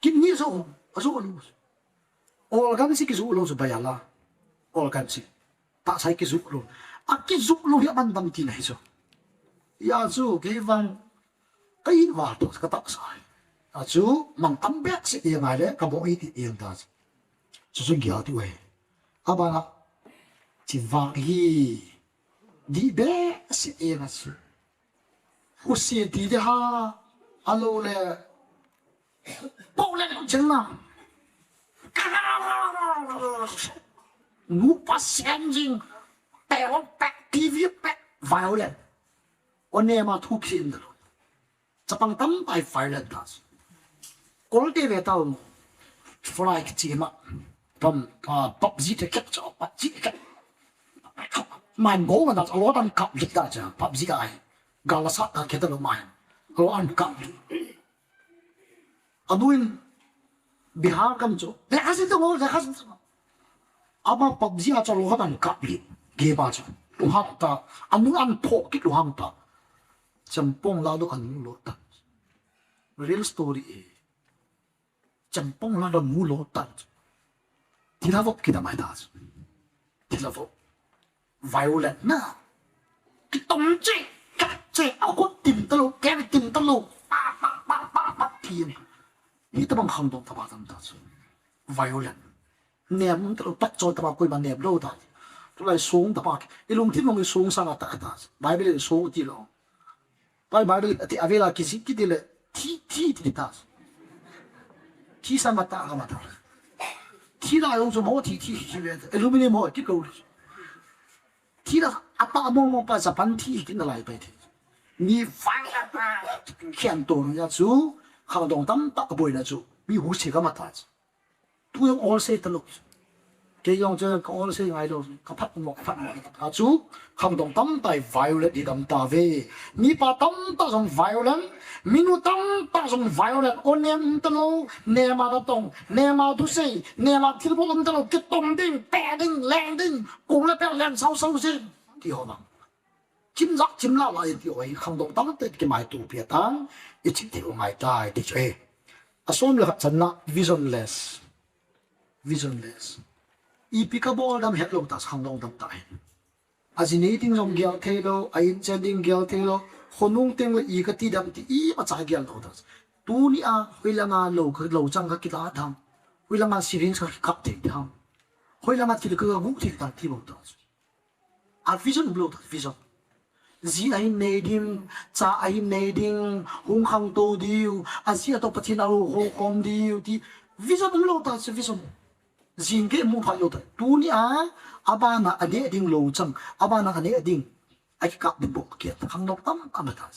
Kidney chok, a chok a lo. Organ si kizu lo chu bai a la. Organ si. Ta sai kizu lo. A kizu lo hi a man dam ti na hi chu. Ya chu, kei vang, Ka in val to ka tak sa. A chu mang tam bek se e ngai le ka bo e ti e ta. Chu chu gial ti we. A ba na chi vang hi di be se e na chu. Ku si ti de ha. A lo le. Po le ku cheng na. Nu pa sen jing. Te pe T V pe violent. O ne ma thu khin da lo. Chapang tam tai violent ta. Kol te ve tau. Fly ki chi ma. Pam, ah, PUBG te kek cho, PUBG te kek. Man go ma da, a lo tan kap dik ta cha, PUBG ai. Gala sa ta ke ta lo mai. A lo an kap. Anuin Bihar kam chu. Lekha sin tamo, lekha sin tamo. Ama PUBG a chu lo hatan kap li. Game a chu. Lo hat ta. Anu an pho kit lo hang ta. Champong la do kan lo ta. Real story e. Champong la do mu lo ta. Thilha vop kidam ai ta. Thilha vop. Violent na. Kitom che, ka che, a khut tim ta lo, ke tim ta lo. Pa, pa, pa, pa, pa, ti. Hi tabang khang dong taba tam ta chu. Violent. Nem ta lo, pat choi taba koi ba nem lo ta. Tulai song taba. I lungthim mong i song sang a ta ta. Bible i song ti lo. Pai Bible ati avela kizik kiti le thi, thi ti ta. Thi sa mata ka mata. Thi la yong so mo thi, thi, thi ve. Aluminium mo ki ko. Thi la apa mo mo pa Japan thi ki na lai pai thi. Ni fa khian to ya chu. Khangdong tamtah aboina chu mi husi kama ta chu. Tu jong olse talou. Kei jong chu ka olse ngailou, ka phat mo, ka phat mo. Achu khangdong tamtah violent i dam tave. Mipa tamtah jong violent, minu tamtah jong violent. O nem talou, nema da tong, nema thusei, nema thilbol um talou, kitong ding, pe ding, leng ding, kung le pe leng sau sau jing. Ti ho bang. Chim jak chim la la i ti ho hi khangdong tamtah kimaitopi a tan, i chim thei u ngai tai ti chu e. A som le khat channa, visionless. Visionless. Ipi ka bol dam hetlou ta, khangdong tamtah hi. A ji nei ding jong gel theilou, a in chen ding gel theilou, khonung teng le i ka ti dam ti imacha gel lou ta. Tuni a, hoilanga lou ka, lou chang ka kila tham. Hoilanga syringe ka kap thei tham. Hoilanga thil ka guh thei tham ti bou ta. A vision umlou ta, vision. Ji ahin nei ding, cha ahin nei ding, hung khangtou diu, a ji a toh Pathen a hou khom diu, ti vision umlou ta, chu vision. Jing kei mu phat lou ta. Tuni a, abana a neh ding lou chang, abana a neh ding. A kikap ding bou kit, khangdong tam, tam ta.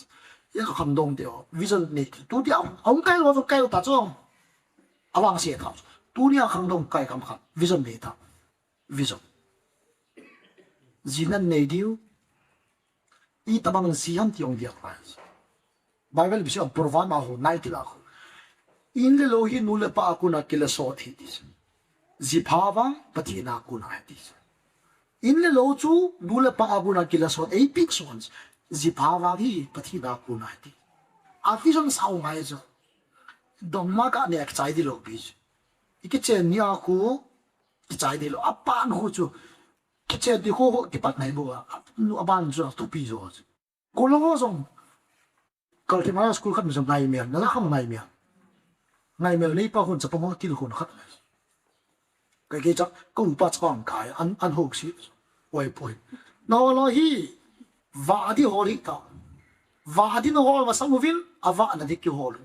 Ya khangdong te o, vision nei. Tuni a, hung kai lou, kai lou ta chu. Avangse ta. Tuni a khangdong kai kam khat, vision nei ta. Vision. Ji nan nei diu. Itobang ji ham ti ong diak lai. Bible bisi a Proverbs a ho nai ti la ho. In le lou hi nu le pa a kona kila sot hi ti. Ji pha vang Pathen a kona hi ti. In le lou chu nu le pa a kona kila sot ei pi sot. Ji pha vang hi Pathen a kona hi ti. A vision sao ngai chu. Dongma ka ne ka chai di lou pi chu. I kichen ni a khu kichai di lou. A pan khu chu. Kichen di khu kipat nai bou a. Nu a ban chu a thupi jo chu. Ko lo ho jong. Kaltimara school khat mi jong ngai mial, na la kham ngai mial. Ngai mial nei pa hun chapa mo til hun khat. Kai ke cha, ko pa cha kong kai, an, an hok si. Oi poi. Na ho lo hi, va di ho hi ta. Va di na ho va sang uvin, a va na di ki ho lo.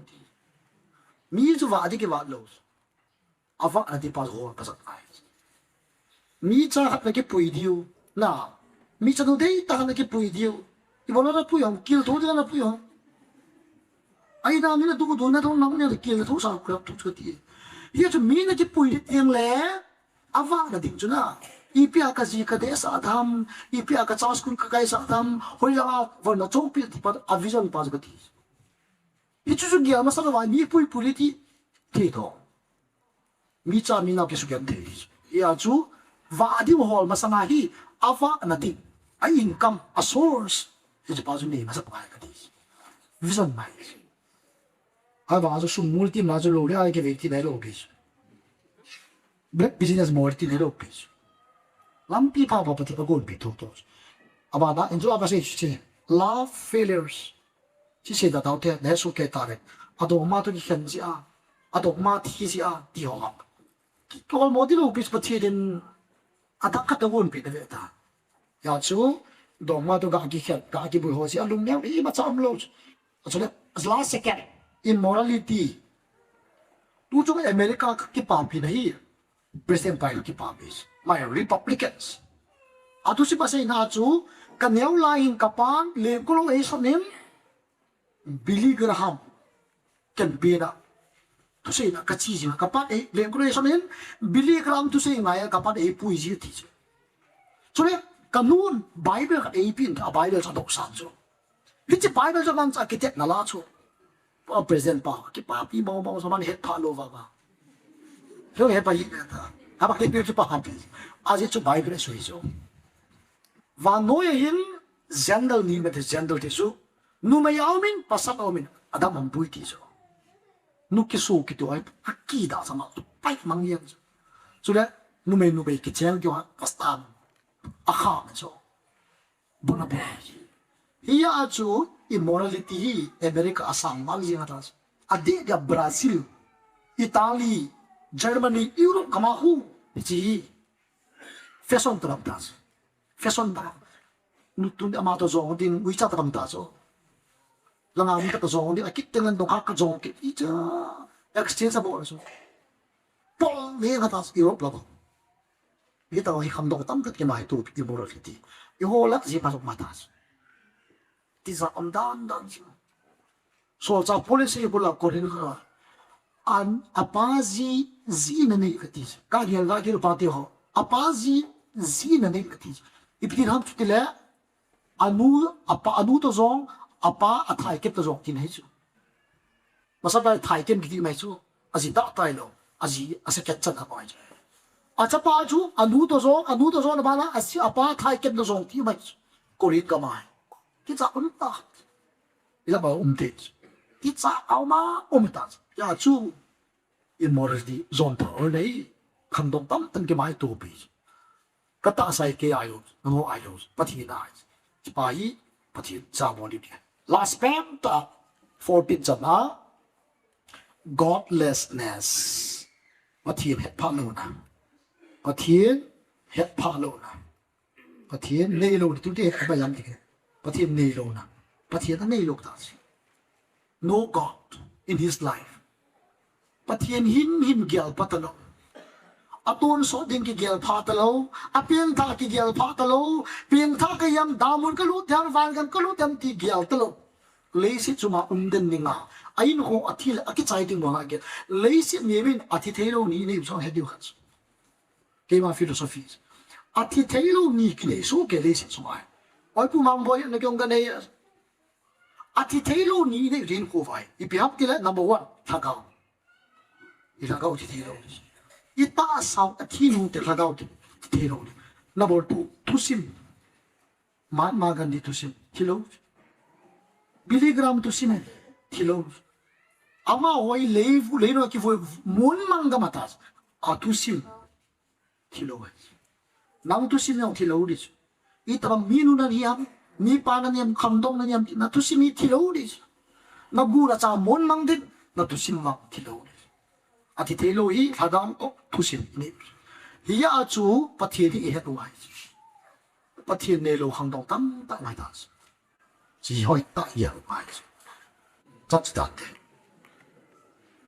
Mi chu va di ki va lo. A vah na ti pa hol ka sak ai. Mi cha khat na kipui diu. Na. Mi cha nu dei ta khat na kipui diu. I bol na pui hong, kil tho ding na pui hong. Ai na mi na tu du na tho nang ne kil tho sa ku tu chu ti. Hi chu mi na kipui di tiang le. A vah na ding chu na. Ipi a ka ji ka de sa tham, ipi a ka cha school ka kai sa tham, hoi la a von na chong pi ti pa a vision pa ka ti. Hi chu chu gia masa lo va mi pui pui ti. Ti tho. Mi cha mi nao kisugenthei. Hia chu, va ding hol masanga hi, a vah na ding, a income, a source, hiche pa chu nei masa pa ka ti. Vision mai. Ahivang chu sum mul ti ma chu lo le a kivei ti nai lou pi chu. Black business mol ti nai lou pi chu. Lampi pha pha pa ti pa gon pi tho tho. Abana in chu a ka sei chu che. Love failures. Chi sei da tau te, le su ke ta le. A dongma to kikhen jia. A dongma thi jia, ti ho a. Ki kol mo ti lo pi pa thi din. A tak khat a gon pi da ve ta. Ya chu, dongma to ga kikhen, ga kibui ho jia, lung neo, imacha um lo. A chu le, last second, immorality. Tu chu America kipapi na hi. President pa in kipapi. My Republicans. A thusim a seina chu, ka neo lai in ka pan, lengkolou ei son in, Billy Graham campaign a. Thusei na ka chi jing ka pat ei, lengkolou ei son in, Billy Graham thusei ngai a ka pat ei pui ji ti chu. Chule, ka nun Bible ka ei pin, a Bible sa dok san chu. Hiche Bible sa man sa kitet na la chu. Pa president pa, kipapi mo mo sa man het pha lou va va. Lo het pa hi ta. Ha ba kipi chu pa ha pi. A ji chu Bible sui chu. Vannoi a hin gender ni me te gender te su. Numei a um in, pasal a um in, Adam hon pui ti su. Nu kisu kitu ai, a kida sa ma, pai mang yang su. Chule, numei numei kicheng kiu a, pasal a kha me su. Bona be. Hia chu immorality hi America a sang mang jing a ta su. A di dia Brazil, Italy, Germany, Europe kama hu. Hichi hi. Fashion ta lam ta su. Fashion ba. Nu tun ama to jong din, ui cha ta kam ta so. Langa mi ta jong din, a kit teng dong ka jong kit. I cha. Exchange a bol so. Pol ni ka ta Europe la ba. Hi ta hi kham dong tam kat ki mai tu ki bol ki ti. I ho la ji pa so ma ta so. Ti za om dan dan so. Solchah Paul in asei bula Corinth kho. An, apa ji, jina nei kati. Ka gel, ka gel pa te ho. Apa ji, jina nei kati. Ipi ti ham chu tile, anu, apa, anu toh jong, apa athai kep toh jong tina ahi chu. Masa pai thai kep kiti mai chu. Aji tah tailou. Aji asa kep chan a pai chu. Achapa chu, anu toh jong, anu toh jong na bana, aji apa thai kep toh jong ti mai chu. Corinth gam a. Kicha um ta. Ila ba um te. Kicha a um a um ta. Hia chu immorality jon ta or nei. Khandong tamtah kimai topi. Ka tahsa hi kei a ahi lou, nangho a ahi lou, Pathen a ahi. Hiche pa hi Pathen jabol ding ahi. Last pen tah, fourteen chan a, godlessness. Pathen hetphah louna. Pathen hetphah louna. Pathen neilou, tute hetphah jam ti. Pathen neilouna. Pathen aneilou tah chu. No God in his life. Pathen himhim gel pha talou. Atonsot ding kigel pha talou. Apengthah kigel pha talou. Pengthah kahi em, damun kalut dem, vangam kalut dem ti gel talou. Leiset chunga um den dinga. A-in ho athi le akichai ding banga gel. Leiset mihem in athi theilou ni nei jong he diu khat. Keima philosophy. Athi theilou ni kinei soh kei leiset chunga. Oi pu Mangboi, na kong kanei. Athi theilou ni nei rin khu vai. Ipi ham tile number one, lhagao. I lhagao thi theilou. I tahsa u athi nung te lhagao thi, thi theilou. Number two, thusim. Mahatma Gandhi thusim, thilou. Billy Graham thusim, thilou. Amaho hi leivu, leina kivui, mun mang gam a tah. Athusim. Thilou. Nang thusim jong thilou ding chu. Itobang minu nahi em, mipa nahi em, khandong nahi em, na thusim hi thilou ding chu. Na gu na cha mun mang ding, na thusim vang thilou ding chu. Athi theilou hi, lhagao toh thusim ni. Hia chu Pathen hi ihet u ahi. Pathen neilou khandong tamtah ngai ta chu. Chi hoi ta ya mai chu. Chat chi ta te.